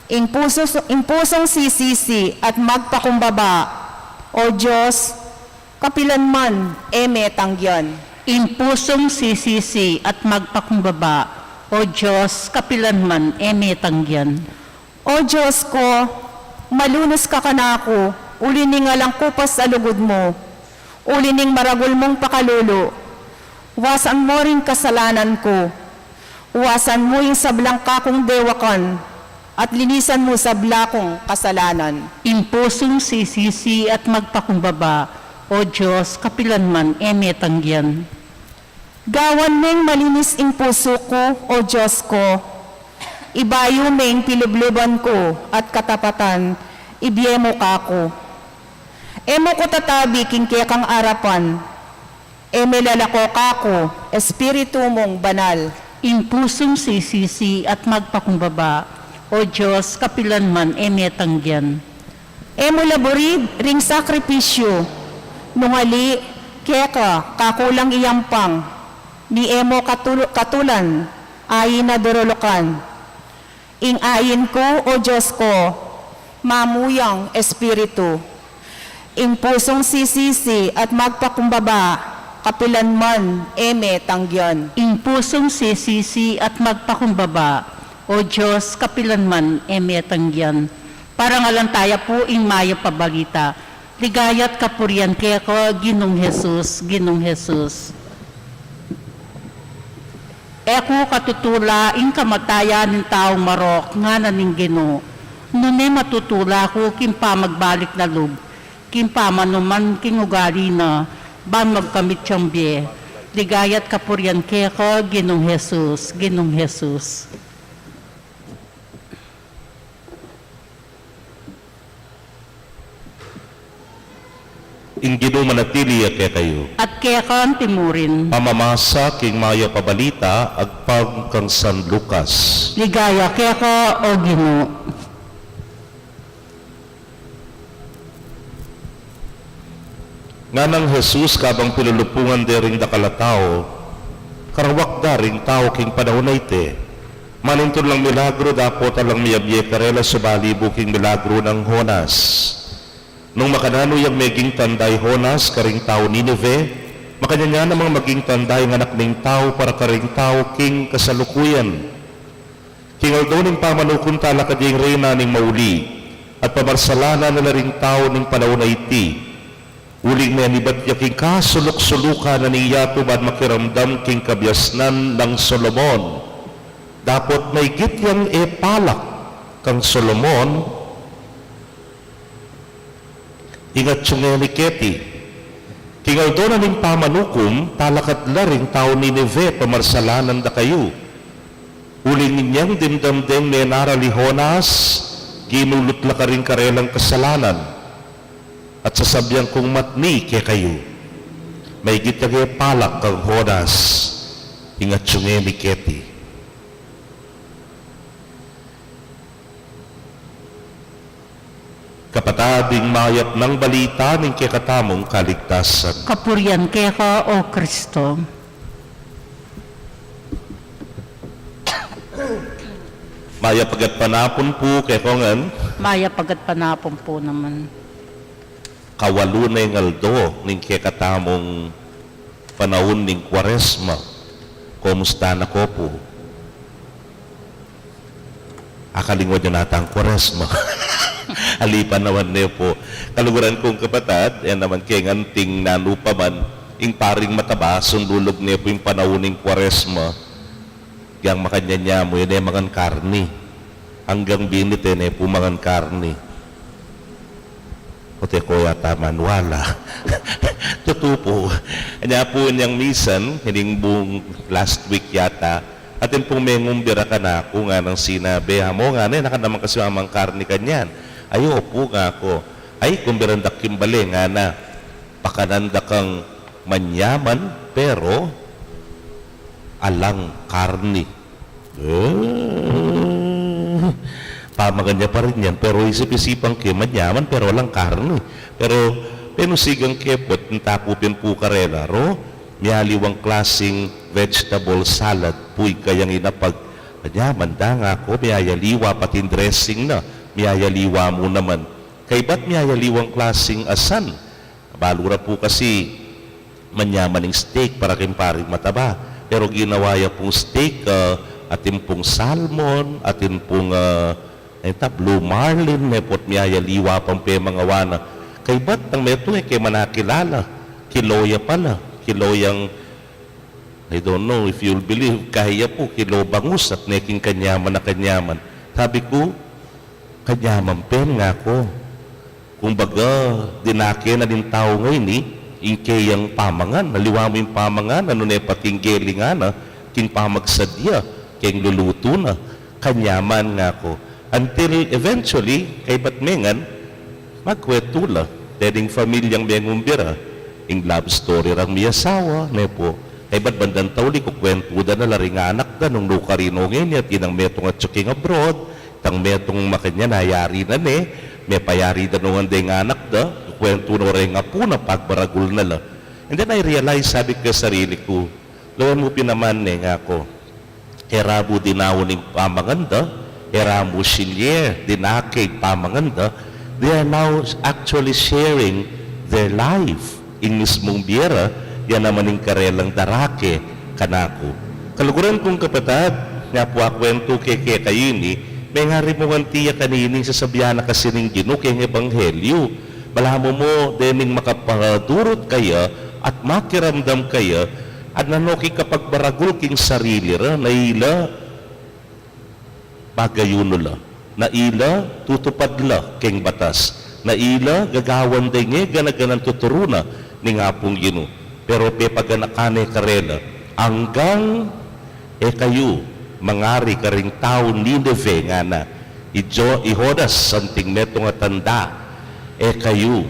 Ing pusu-, ing pusung sisisi at magpakumbaba, O Dios, kapilan man e me tanggian. Ing pusung sisisi at magpakumbaba, O Dios, kapilan man e me tanggian. O Dios ku, malunus ka kanaku, uli ning alang kupas a lugud mu. Uli ning maragul mung pakalulu, wasan mu ring kasalanan ku. Wasan mu ing sablang kakung dewakan, at linisan mu sabla kung kasalanan. Ing pusung sisisi at magpakumbaba, O Dios, kapilan man e me tanggian. Gawan meng malinis ing pusu ku, O Dios ku. Ibayu meng pilubluban ku at katapatan, ibie mu kaku. E mu ku tatabi king kekang arapan. E me lalako kaku, Espiritu mung banal. Ing pusung sisisi at magpakumbaba, O Dios, kapilan man e me tanggian. E mu la burid ring sakripisyu, nung ali keka kaku lang iyampang, ni e mu katul-, katulan ain a durulukan. Ing ain ku, O Dios ku, mamuyang Espiritu. Ing pusung sisisi at magpakumbaba, kapilan man e me tanggian. Ing pusung sisisi at magpakumbaba, O Dios, kapilan man e me tanggian. Parangalan taya pu ing mayap a balita. Ligaya't kapurian keka, Ginung Jesus, Ginung Jesus. E ku katutula ing kamatayan ning taung marok, ngana ning Ginu. Nune matutula ku king pamagbalik na lub, king pamanuman king ugali na, ban magkamit yang bie. Ligaya't kapurian keka, Ginung Jesus, Ginung Jesus. Ing Ginu manatili ya kekayu. At keka anti murin. Pamamasa king mayap a balita agpang kang San Lucas. Ligaya keka, O Ginu. Nganang Jesus, kabang pilulupungan de ring dakal a tau, karawak da ring tau king panaun a iti. Manintun lang milagru dapot alang miyabie karela, subali bu king milagru nang Jonas. Nung makananu yang meging tanda i Jonas karing taung Ninive, makanyan ya namang maging tanda ing Anak ning Tau para karing tau king kasalukuyan. King aldo ning pamanukum talakad ya ing Reyna ning mauli, at pamarsalanan na la ring tau ning panaun a iti. Uling menibat ya king kasuluk-sulukan na ning yatu ban makiramdam king kabiasnan nang Solomon. Dapot maygit yang e palak kang Solomon ing atsu ngeni keti. King aldo na ning pamanukum, talakad la ring taung Ninive, pamarsalanan da kayu. Uling inyang dimdam deng menaral i Jonas, ginulut la karing karelang kasalanan. At sasabian kung matni kekayu, maygit yang e palak kang Jonas ing atsu ngeni keti. Kapatad, ing mayap nang balita ning kekatamung kaligtasan. Kapurian keka, O Kristo. Mayap a gatpanapun pu kekongan. Mayap a gatpanapun pu naman. Kawalu na ing aldo ning kekatamung panaun ning Kuaresma. Komusta na ko pu? Akalingwan yu na ata ing Kuaresma. Ali pa naman ne pu. Kaluguran kung kapatad, e naman keng anting nanu pa man, ing paring mataba, sunlulug ne pu ing panaun ning Kuaresma. Yang makanyan ya mu, e ne mangan karni. Anggang binit e ne pu mangan karni. Ote ko yata manwala. Tutu pu. Anya pu inyang misan, ining bung last week yata, atin pung mengumbira kanaku nganang sinabi, "Amo," ngana, "e na ka naman kasi mamang karni kanyan." "Ay, opu," ngaku. "Ay, kumbiran da king bale," ngana, "pakanan da kang manyaman, pero alang karni." Eh, pamakan ya pa rin yan, pero isip-isipan ke, manyaman, pero alang karni. Pero penusigan ke pu, nung taku pin pu karela, ro, miyaliwang klasing vegetable salad pu ing kayang inapag. Manyaman da, ngaku, miyayaliwa, pati dressing na, miyayaliwa mu naman. Kaybat miyayaliwang klasing asan. Balu ra pu kasi manyaman ing steak para king paring mataba. Pero ginawa ya pung steak, ah, atin pung salmon, atin pung, ah, ita, blue marlin, ne pu, miyayaliwa pang pemangawa na. Kaybat nang metung e ke manakilala. Kilo ya pala, kilo yang, I don't know if you'll believe, kaya pu, kilo bangus at ne king kanyaman a kanyaman. Sabi ku, kanyaman pin, ngaku. Kumbaga, dinake na ning tau ngeni ing keyang pamangan. Aliwa mu ing pamangan, nune pati ing gelingan na, king pamagsadya, keng lulutu na. Kanyaman, ngaku. Until eventually, kaybat me ngan, magkwentu la. Dening familyang mengumbira, ing love story rang miyasawa, ne pu. Kaybat bandang tauli, kukwentu da na la ring anak da, nung nukarin no ngeni, atin nang metung atyu king abroad, itang metung makanyan, nayari na ne, mepayari da no ngan deng anak da, kukwentu no reng apu na, pagbaragul na la. And then I realize, sabi ku king sarili ku, lawen mu pin naman ne, ngaku. E ra mu dinaun ing pamangan da, e ra mu sinye, dinake ing pamangan da, they are now actually sharing their life. Ing mismung bie ra, ya naman ing karelang darake kanaku. Kaluguran kung kapatad, nya pu akwentu ke kekayu ini, mengari mu ngan tiya kanini ing sasabian na kasi ning Ginu keng ebanghelyu. Balamu mu, dening makapadurut kaya at makiramdam kaya, at nanu king kapagbaragul king sarili ra, na ila magayunu la, na ila tutupad la keng batas, na ila gagawan da ing gana-ganang tuturu na ning Apung Ginu. Pero pepaganakan ne karela, anggang e kayu mangari karing taung Nineve, ngana. I Jo-, i Jonas santing metung a tanda, e kayu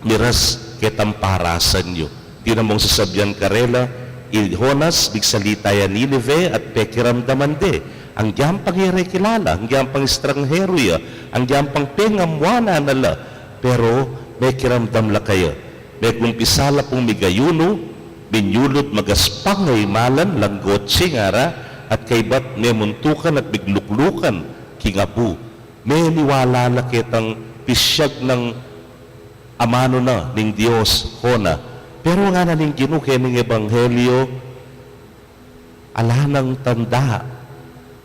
miras ketang parasan yu. Atin na mung sasabian karela, i Jonas, migsalita ya Nineve at pekiramdaman de. Anggyang pang e re kilala, anggyang pang estranghero ya, anggyang pang pengamuanan na la, pero mekiramdam la kaya. Megumpisa la pung migayunu, minyulud, magaspang a imalan, langgochi ngara, at kaybat memuntukan at migluklukan king abu. Meniwala la ketang pisyag nang amanu na ning Dios, Jona. Pero ngana ning Ginu keng ebanghelyu, ala nang tanda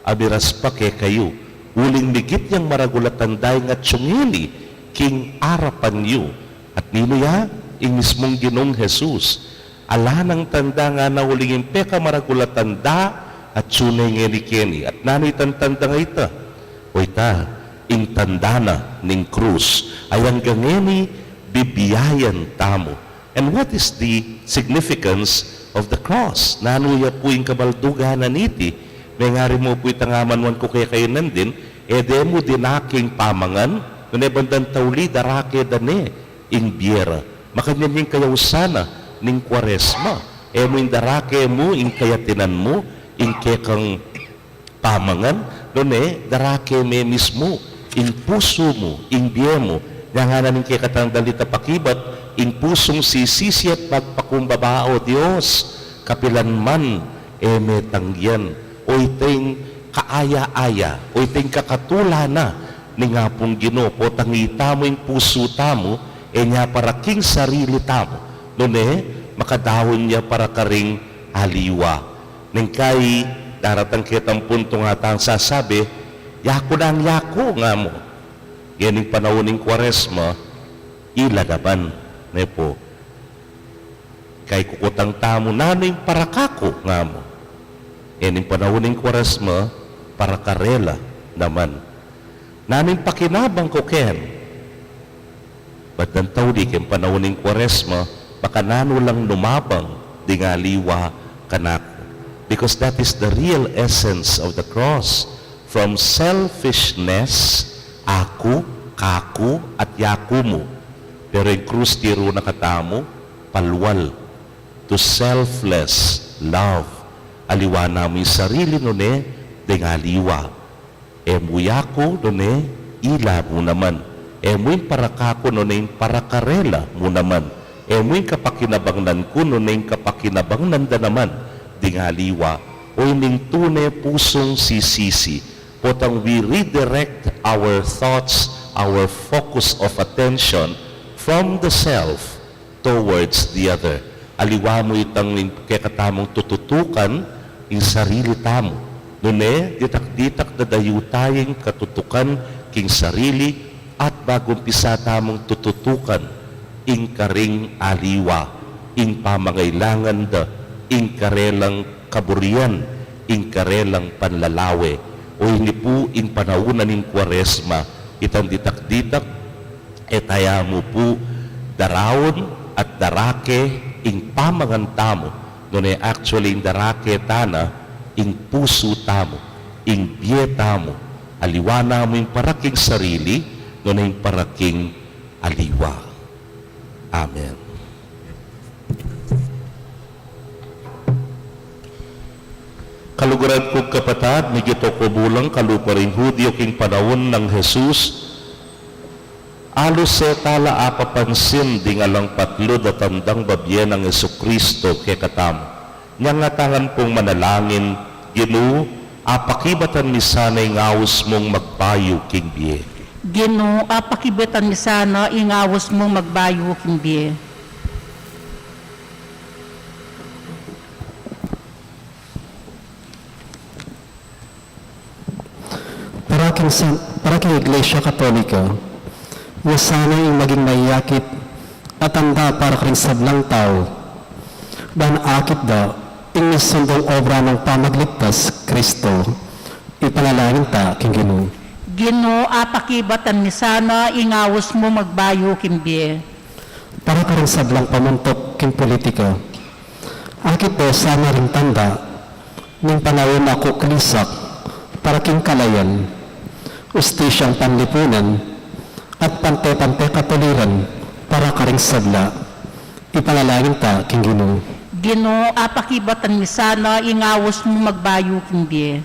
a miras pa kekayu, uling migit yang maragul a tanda ing atsu ngeni king arapan yu. At ninu ya? Ing mismung Ginung Jesus. Ala nang tanda, ngana, uling ing pekamaragul a tanda atsu ne ngeni keni. At nanu itang tanda a ita? O ita, ing tanda na ning krus a anggang ngeni bibiayan tamu. And what is the significance of the cross? Nanu ya pu ing kabaldugan na niti? Mengari mu pu itang amanuan ku kekayu nandin, e de mu dinake ing pamangan, nune bandang tauli darake da ne ing bie ra. Makanyan ing kayausan na ning Kuaresma. E mu ing darake mu ing kayatinan mu, ing kekang pamangan, nune darake me mismu ing pusu mu, ing bie mu. Nya ngana ning kekatang dalita pakibat, ing pusung sisisi at magpakumbaba, O Dios, kapilan man e me tanggian. O ita ing kaaya-aya, o ita ing kakatula na ning Apung Ginu, potang itamu ing pusu tamu, e nya para king sarili tamu, nune makadaun ya para karing aliwa. Neng kai daratang ketang puntung atang sasabi, yaku nang yaku, nga mu. Ngening panaun ning Kuaresma, ila naman, ne pu. Kai kukutang tamu, nanu ing para kaku, nga mu. Ngening panaun ning Kuaresma, para karela naman. Nanu ing pakinabang ku ken? Bandang tauli keng panaun ning Kuaresma, makananu lang numabang ding aliwa kanaku. Because that is the real essence of the cross. From selfishness, aku, kaku, at yaku mu. Pero ing krus tiru na katamu, palual. To selfless love. Aliwa namu ing sarili, nune deng aliwa. E mu yaku, nune ila mu naman. E mu ing para kaku, nune ing para karela mu naman. E mu ing kapakinabangnan ku, nune ing kapakinabangnan da naman ding aliwa. O ining tune pusung sisisi. Potang we redirect our thoughts, our focus of attention from the self towards the other. Aliwa mu itang ing kekatamung tututukan ing sarili tamu. Nune, ditak-ditak dadayu taya ing katutukan king sarili at bagumpisa tamung tututukan ing karing aliwa, ing pamangailangan da, ing karelang kaburian, ing karelang panlalawe. O ini pu ing panaun na ning Kuaresma, itang ditak-ditak, e taya mu pu daraun at darake ing pamangan tamu, nune actually ing darake tana, ing pusu tamu, ing bie tamu, aliwa na mu ing para king sarili, nune ing para king aliwa. Amen. Kaluguran kung kapatad, migit o kubulang kalupa ring Hudyo king panaun nang Jesus, alus e tala apapansin ding alang patlud a tandang babie nang Jesucristo kekatamu. Nyang atangan pung manalangin, Ginu, apakibatan mi sana ing aus mung magbayu king bie. Ginu, apakibatan mi sana ing aus mung magbayu king bie. Para king san-, para king Iglesia Katolika, ya sana ing maging mayakit a tanda para karing sablang tau. Ban akit da ing misundung obra nang pamagligtas, Kristo, ipanalangin ta king Ginu. Ginu, apakibatan mi sana ing aus mung magbayu king bie. Para karing sablang pamuntuk king politika, akit da sana ring tanda ning panaun a kuklisak para king kalayan, ustisyang panlipunan, at pante-pante katuliran para karing sabla. Ipanalangin ta king Ginu. Ginu, apakibatan mi sana ing aus mung magbayu king bie.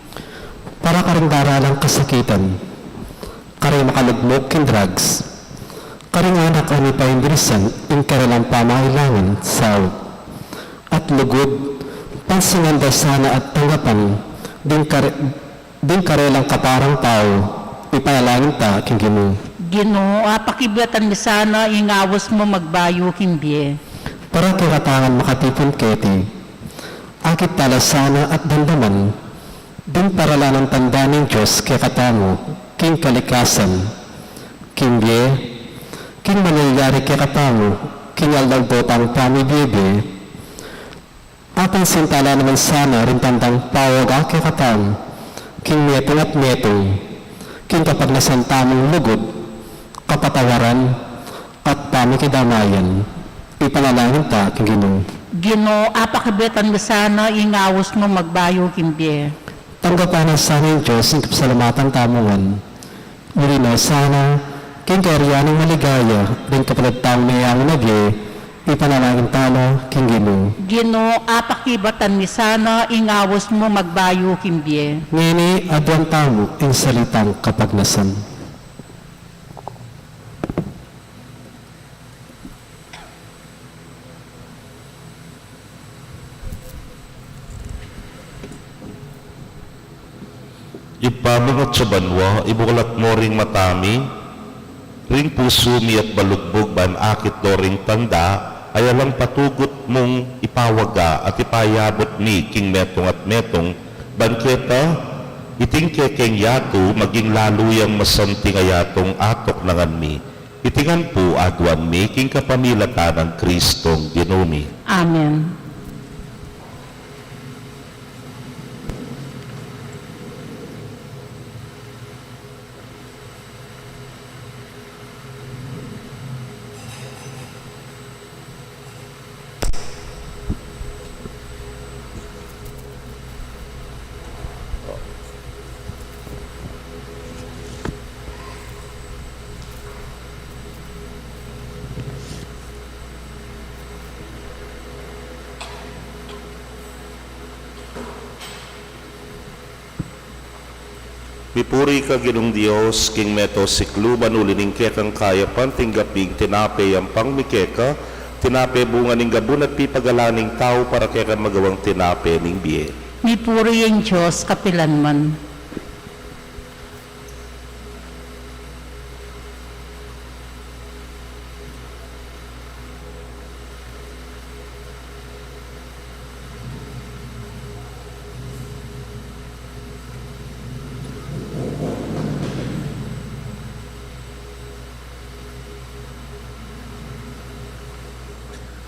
Para karing daralang kasakitan, karing makalugmok king drugs, karing anak a mipaimbilisan ing karelang pamailangan saup at lugud, pansingan da sana at tanggapan ding kare-, ding karelang kaparang tau. Ipanalangin ta king Ginu. Ginu, apakibatan mi sana ing aus mung magbayu king bie. Para kekatamung makatipun keti, akit tala sana at damdaman ding paralanan tanda ning Dios kekatamu king kalikasan, king bie, king mangyayari kekatamu king aldo-aldo tang pamibie-bie. Apansin tala naman sana ring tandang pawaga kekatamu king metung at metung, king kapagnasan tamung lugud, kapatawaran, at pamikidamayan. Ipanalangin ta king Ginu. Ginu, apakibatan mi sana ing aus mung magbayu king bie. Tanggapan na sana ning Dios ing kapasalamatan tamu ngan. Uli na sana king kayarian ning maligaya ring kapatad tamung meyangu na bie. Ipanalangin tala king Ginu. Ginu, apakibatan mi sana ing aus mung magbayu king bie. Ngeni, aduan tamu ing salitang kapagnasan. Ibpa mi atsu ka banua, ibuklat mu ring mata mi ring pusu mi at balugbug ban akit do ring tanda a alang patugut mung ipawaga at ipayabut mi king metung at metung, ban keta iting kekeng yatu maging lalu yang masanting a yatung atuknangan mi. Iti ngan pu aduan mi king kapamilatan nang Kristong Ginu mi. Amen. Mipuri ka Ginung Dios, king meto siklu, ban uli ning kekang kayapan tinggap mi ing tinape yang pangmi keka, tinape bunga ning gabun at pipagalan ning tau para keka magawang tinape ning bie. Mipuri ing Dios kapilan man.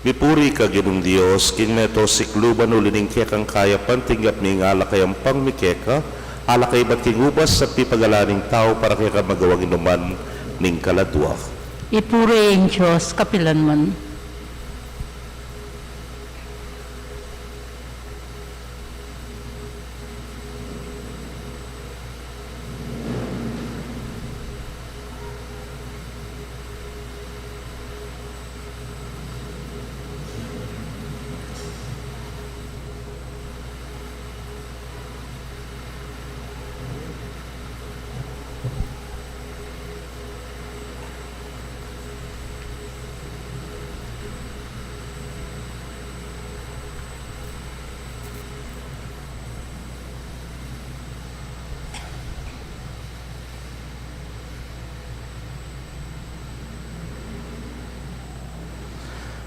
Mipuri ka, Ginung Dios, king meto sikluban, uli ning kekang kayapan tinggap mi ing alak a yampang mi keka, alak a ibat king ubas at pipagalan ning tau para keka magawang inuman ning kaladua. Ipuri ing Dios kapilanman.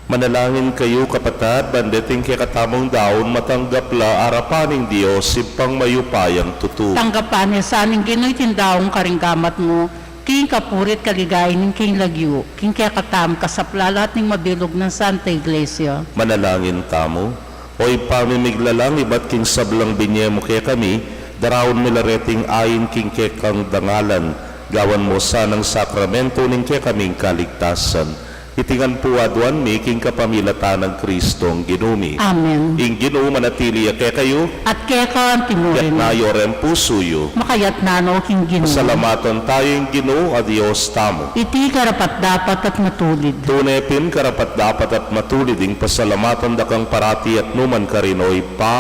Manalangin kayu, kapatad, ban deting kekatamung daun matanggap la arapan ning Dios, Ibpang mayupayang tutu. Tanggapan na sa ning Ginu iting daun karing gamat mu, king kapurian at kaligayan ning kayang lagyu, king kekatamung kasaplalan at ning mabilug nang Santa Iglesia. Manalangin tamu. O Ibpa ming miglalang, ibat king sablang binye mu kekami, daraun mi la reting ain king kekang dangalan, gawan mu sanang sakramentu ning kekaming kaligtasan. Iti ngan pu aduan mi king kapamilatan nang Kristong Ginu mi. Amen. Ing Ginu manatili ya kekayu. At keka mu rin. Itas yu reng pusu yu. Makatas na no king Ginu. Pasalamatan tamu ing Ginu a Dios tamu. Iti karapat-dapat at matulid. Tune pin karapat-dapat at matulid ing pasalamatan da kang parati at nukarin man, O Ibpa,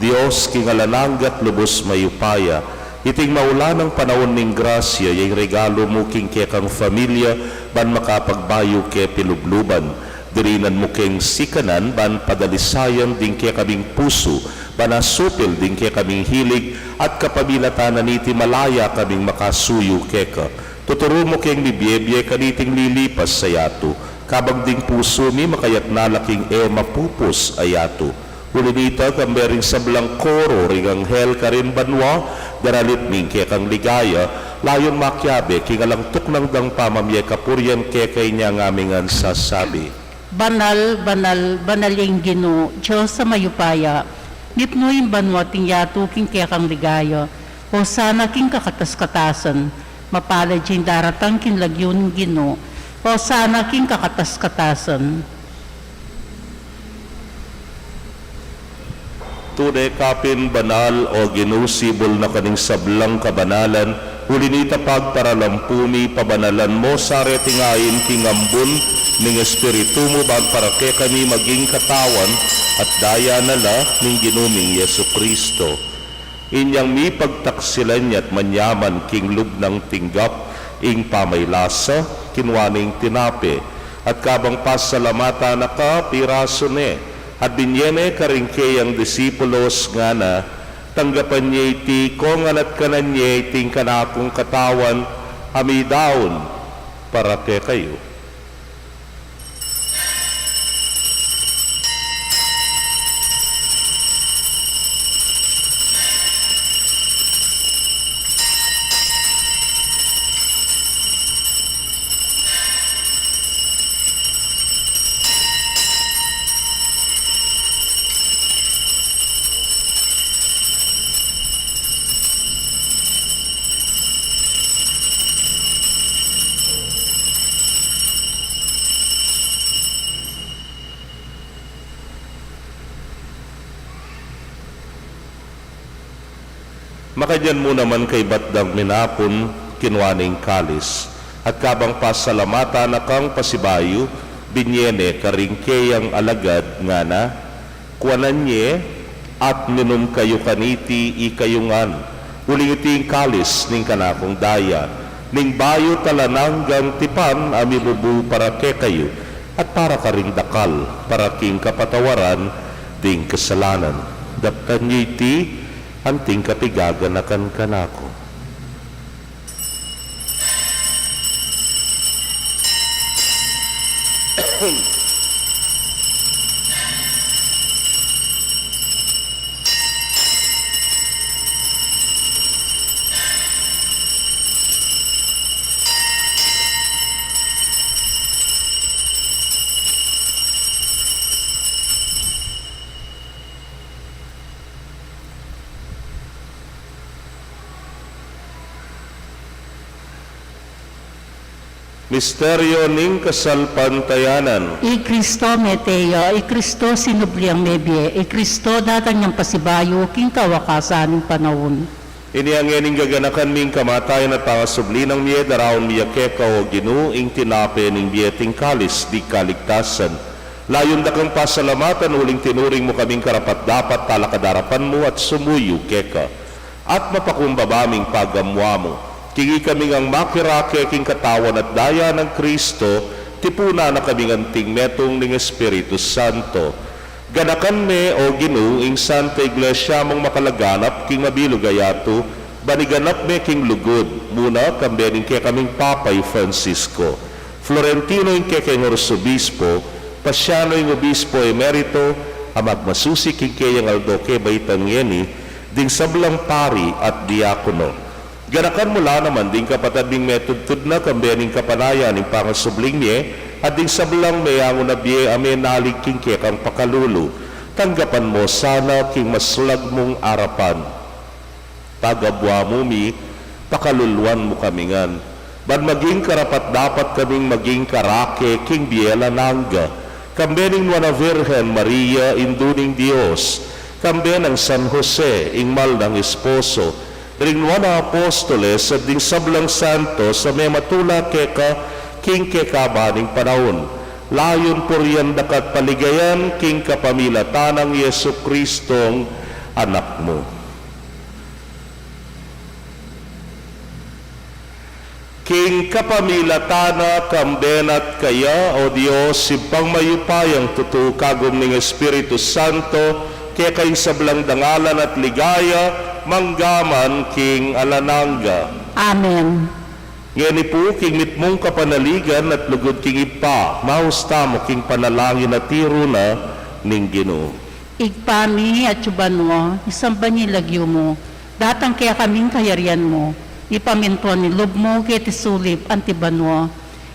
Dios king alang angga at lubus mayupaya. Iting maulan a panaun ning grasya, ya ing regalu mu king kekang pamilya, ban makapagbayu ke pilubluban. Dirinan mu keng sikanan, ban padalisayan ding kekaming pusu, ban asupil ding kekaming hilig, at kapamilatan na niti malaya kaming makasuyu keka. Tuturu mu keng mibiebie kaniting lilipas a yatu, kabang ding pusu mi makatas na la king e mapupus a yatu. Uli na nita, kambe ring sablang koro ring anghel karin banua, daralit mi ing kekang ligaya, layun makiabe king alang tuknang dang pamamie kapurian keka, inya ngan mi ngan sasabi: Banal, banal, banal ya ing Ginu, Dios a mayupaya, mipnu ing banua at ing yatu king kekang ligaya. Hosana king kakatas-katasan. Mapalad ya ing daratang king lagyu ning Ginu. Hosana king kakatas-katasan. Tune ka pin banal, O Ginu, sibul na ka ning sablang kabanalan, uli na nita pagparalampu mi, pabanalan mu sa reting ain king ambun ning Espiritu mu, ban para kekami maging katawan at daya na la ning Ginu ming Jesucristo. Inyang mipagtaksilan ya at manyaman king lub nang tinggap ing pamaylasa, kinua ne ing tinape, at kabang pasalamatan na ka, pirasu ne, at binye ne karing keyang disipulos, ngana: Tanggapan ye iti, kongan at kanan ye, iti ing kanakung katawan a midaun para kekayu. Makanyan mu naman kaibat dang minapun, kinua ne ing kalis, at kabang pasalamatan na kang pasibayu, binye ne karing keyang alagad, ngana: Kuanan ye at minum kayu kaniti, ikayu ngan, uling iti ing kalis ning kanakung daya, ning bayu at alang anggang tipan a mibubu para kekayu at para karing dakal, para king kapatawaran ding kasalanan. Daptan ye iti anting kapigaganakan kanaku. Misteryo ning kasalpantayanan. I Kristo mete ya, i Kristo sinubli yang mebie, i Kristo datang yang pasibayu king kawakasan ning panaun. Inya ngeni gaganakan mi ing kamatayan at pangasubli nang mie, daraun mi ya keka, o Ginu, ing tinape ning bie at ing kalis ning kaligtasan. Layun da kang pasalamatan uling tinuring mu kaming karapat-dapat talakad king arapan mu at sumuyu keka. At mapakumbaba ming pagamuan mu king ikami ngang makirake king katawan at daya nang Kristo, tipunan na kaming anting metung ning Espiritu Santo. Ganakan me, o Ginu, ing Santa Iglesia mung makalaganap king mabilug a yatu, ban iganap me king lugud, muna kambe ning kekaming Papa i Francisco, Florentino ing kekeng Arsobispo, Pasiano ing Obispo Emerito, a magmasusi king keyang aldo kebaitan ngeni, ding sablang pari at diakono. Ganakan mu la naman ding kapatad ming metudtud na kambe ning kapanayan ning pangasubling mie, at ding sablang meyangu na bie a menalig king kekang pakalulu. Tanggapan mu sana king maslag mung arapan. Pagabuan mu mi, pakaluluan mu kami ngan, ban maging karapat-dapat kaming maging karake king bie alang angga, kambe ning Nuan a Virgen Maria, Indu ning Dios, kambe nang San Jose, ing mal nang esposo, ring Nuan a Apostoles, at ding sablang santos a mematula keka king kekaban ning panaun. Layun purian da ka at paligayan king kapamilatan nang Jesucristong Anak mu. King kapamilatan na, kambe na at kaya, o Dios, Ibpang mayupayang tutu, kagum ning Espiritu Santo, keka ing sablang dangalan at ligaya, mangga man king alang angga. Amen. Ngeni pu, king mitmung kapanaligan at lugud king Ibpa, maus tamu king panalangin a tiru na ning Ginu. Ibpa mi, atsu ka banua, misamban ya ing lagyu mu, datang kekami ing kayarian mu, mipamintuan ing lub mu keti sulip anti banua.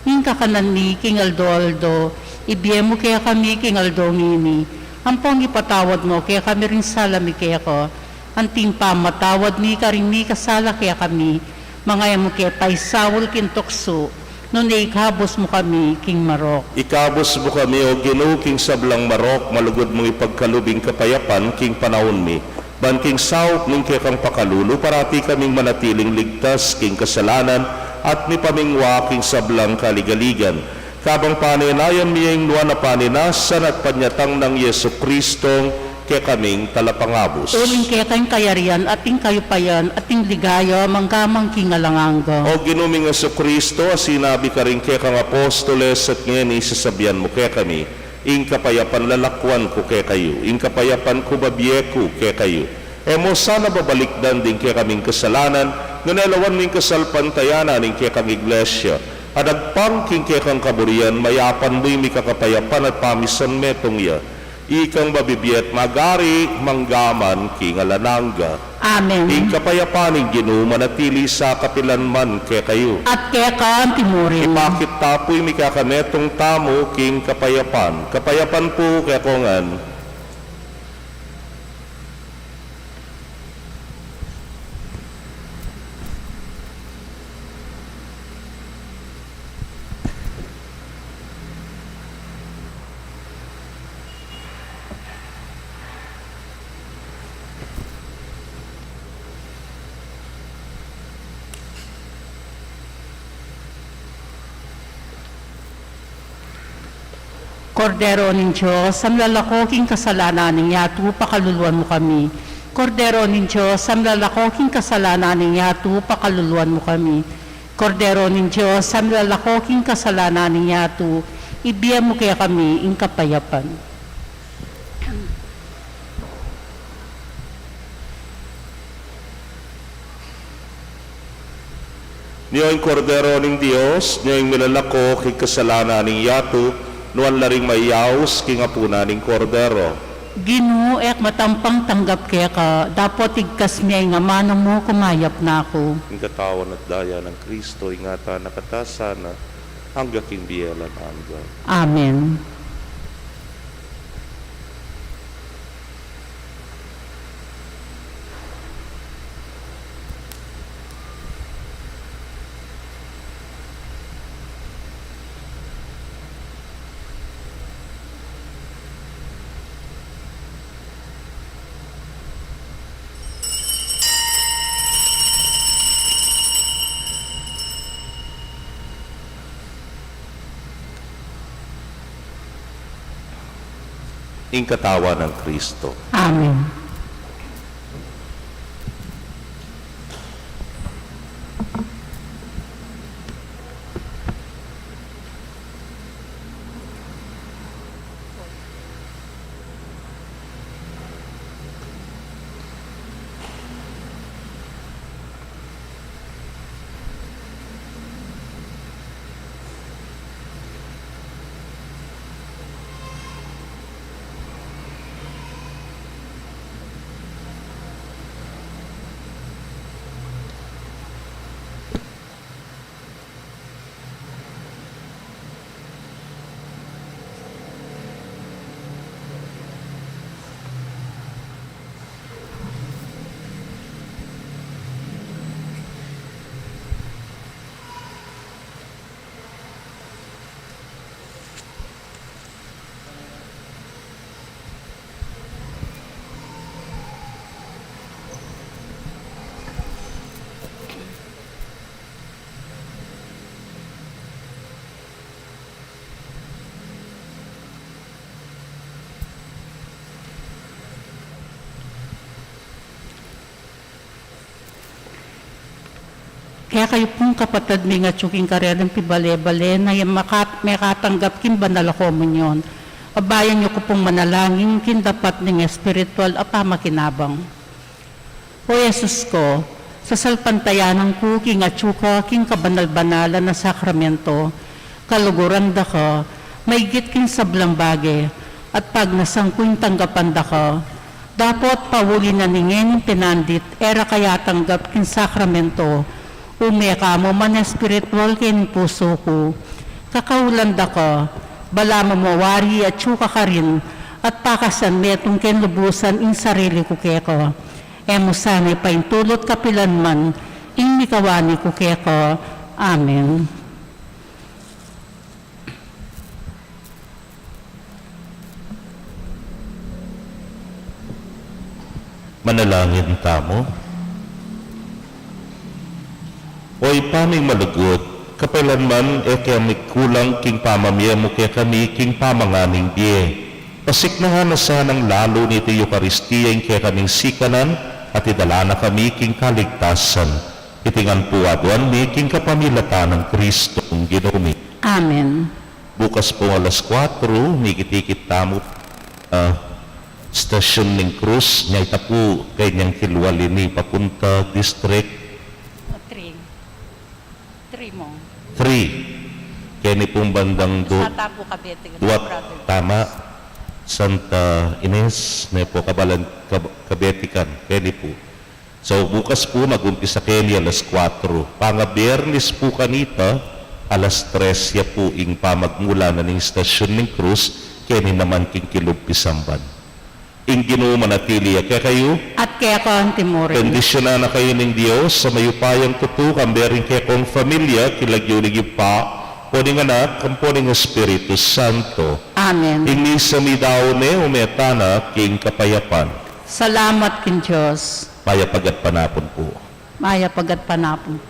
Ing kakanan mi king aldo-aldo, ibie mu kekami king aldo ngeni, ampong ipatawad mu kekami ring sala mi keka, anti ing pamamatawad mi karing mikasala kekami, manga e mu ke paisaul king tuksu, nune ikabus mu kami king marok. Ikabus mu kami, o Ginu, king sablang marok, malugud mung ipagkalub ing kapayapan king panaun mi, ban king saup ning kekang pakalulu, parati kaming manatiling ligtas king kasalanan at mipamingwa king sablang kaligaligan. Kabang panenayan mi ing nuan a paninasan at panyatang nang Jesucristong kekaming talapangabus. Uling keka ing kayarian at ing kayupayan at ing ligaya mangga man king alang angga. O Ginu ming Jesucristo, a sinabi karing kekang apostoles at ngeni sasabian mu kekami, ing kapayapan lalakuan ku kekayu, ing kapayapan ku babie ku kekayu. E mu sana babalikdan ding kekaming kasalanan, nune lawan mu ing kasalpantayanan ning kekang Iglesia, a agpang king kekang kaburian, mayapan mu ing mikakapayapan at pamisan metung ya, ikang mabibie at magari mangga man king alang angga. Amen. Ing kapayapan ning Ginu manatili sa kapilan man kekayu. At keka anti murin. Ipakit ta pu ing mikakametung tamu king kapayapan. Kapayapan pu kekongan. Kordero ning Dios, a milalako king kasalanan ning yatu, pakaluluan mu kami. Kordero ning Dios, a milalako king kasalanan ning yatu, pakaluluan mu kami. Kordero ning Dios, a milalako king kasalanan ning yatu, ibie mu kekami ing kapayapan. Nyo ing Kordero ning Dios, nyo ing milalako king kasalanan ning yatu, nuan la ring mayaus king apunan ning Kordero. Ginu, e ku matampang tanggap keka, dapot igkas me ing amanu mu, kumayap na ku. Ing katawan at daya nang Kristo, ingatan na ka ta sana, angga king bie alang angga. Amen. Ing katawan nang Kristo. Amen. Kekayu pung kapatad ming atyu king karelang pibale-bale na yang makat-, mekatanggap king banal a komunyon, abayan yu ku pung manalangin king dapat ning espiritual a pamakinabang. O Jesus ko, sasalpantayanan ku king atyu ka king kabanal-banalan a sakramento, kaluguran da ka maigit king sablang bage, at pagnasan ku ing tanggapan da ka. Dapot pauli na ning ngening penandit, e ra ka yatanggap king sakramento, ume ka mu man espiritual king pusu ku. Kakaulan da ka, balamu mu wari atyu ka karin, at pakasan metung king lubusan ing sarili ku keka. E mu sana ipaintulut kapilan man ing mikawani ku keka. Amen. Manalangin tamu. O Ibpa ming malugud, kapilan man e kami kulang king pamamie mu kekami king pamanganing bie. Pasiknangan na sanang lalu niting Eukaristia ing kekaming sikanan, at idala na kami king kaligtasan. Iti ngan pu aduan mi king kapamilatan nang Kristong Ginu mi. Amen. Bukas pung alas kuatro, mikit-ikit tamu, ah, Stasyon ning Krus, nya ita pu kanyang kilwal ini papunta district Three. Three mo. Three. Keni pung bandang du-, Santa pu Cavite, duat, brother. Tama. Santa Ines, ne pu, Cabalan-, Cab-, Cavite kan, keni pu. So, bukas pu, mag-umpisa keni alas kuatro. Panga Biyernes pu kanita, alas tres ya pu ing pamagmula na ning Stasyon ning Krus, keni naman king kilub pisamban. Ing Ginu manatili ya kekayu. At keka anti mu rin. Bendisyunan na kayu ning Dios a mayupayang tutu, kambe ring kekong familia, king lagyu ning Ibpa, ampo ning Anak, ampo ning Espiritu Santo. Amen. Ing misa mi dau ne, ume tana king kapayapan. Salamat king Dios. Mayap a gatpanapun pu. Mayap a gatpanapun pu.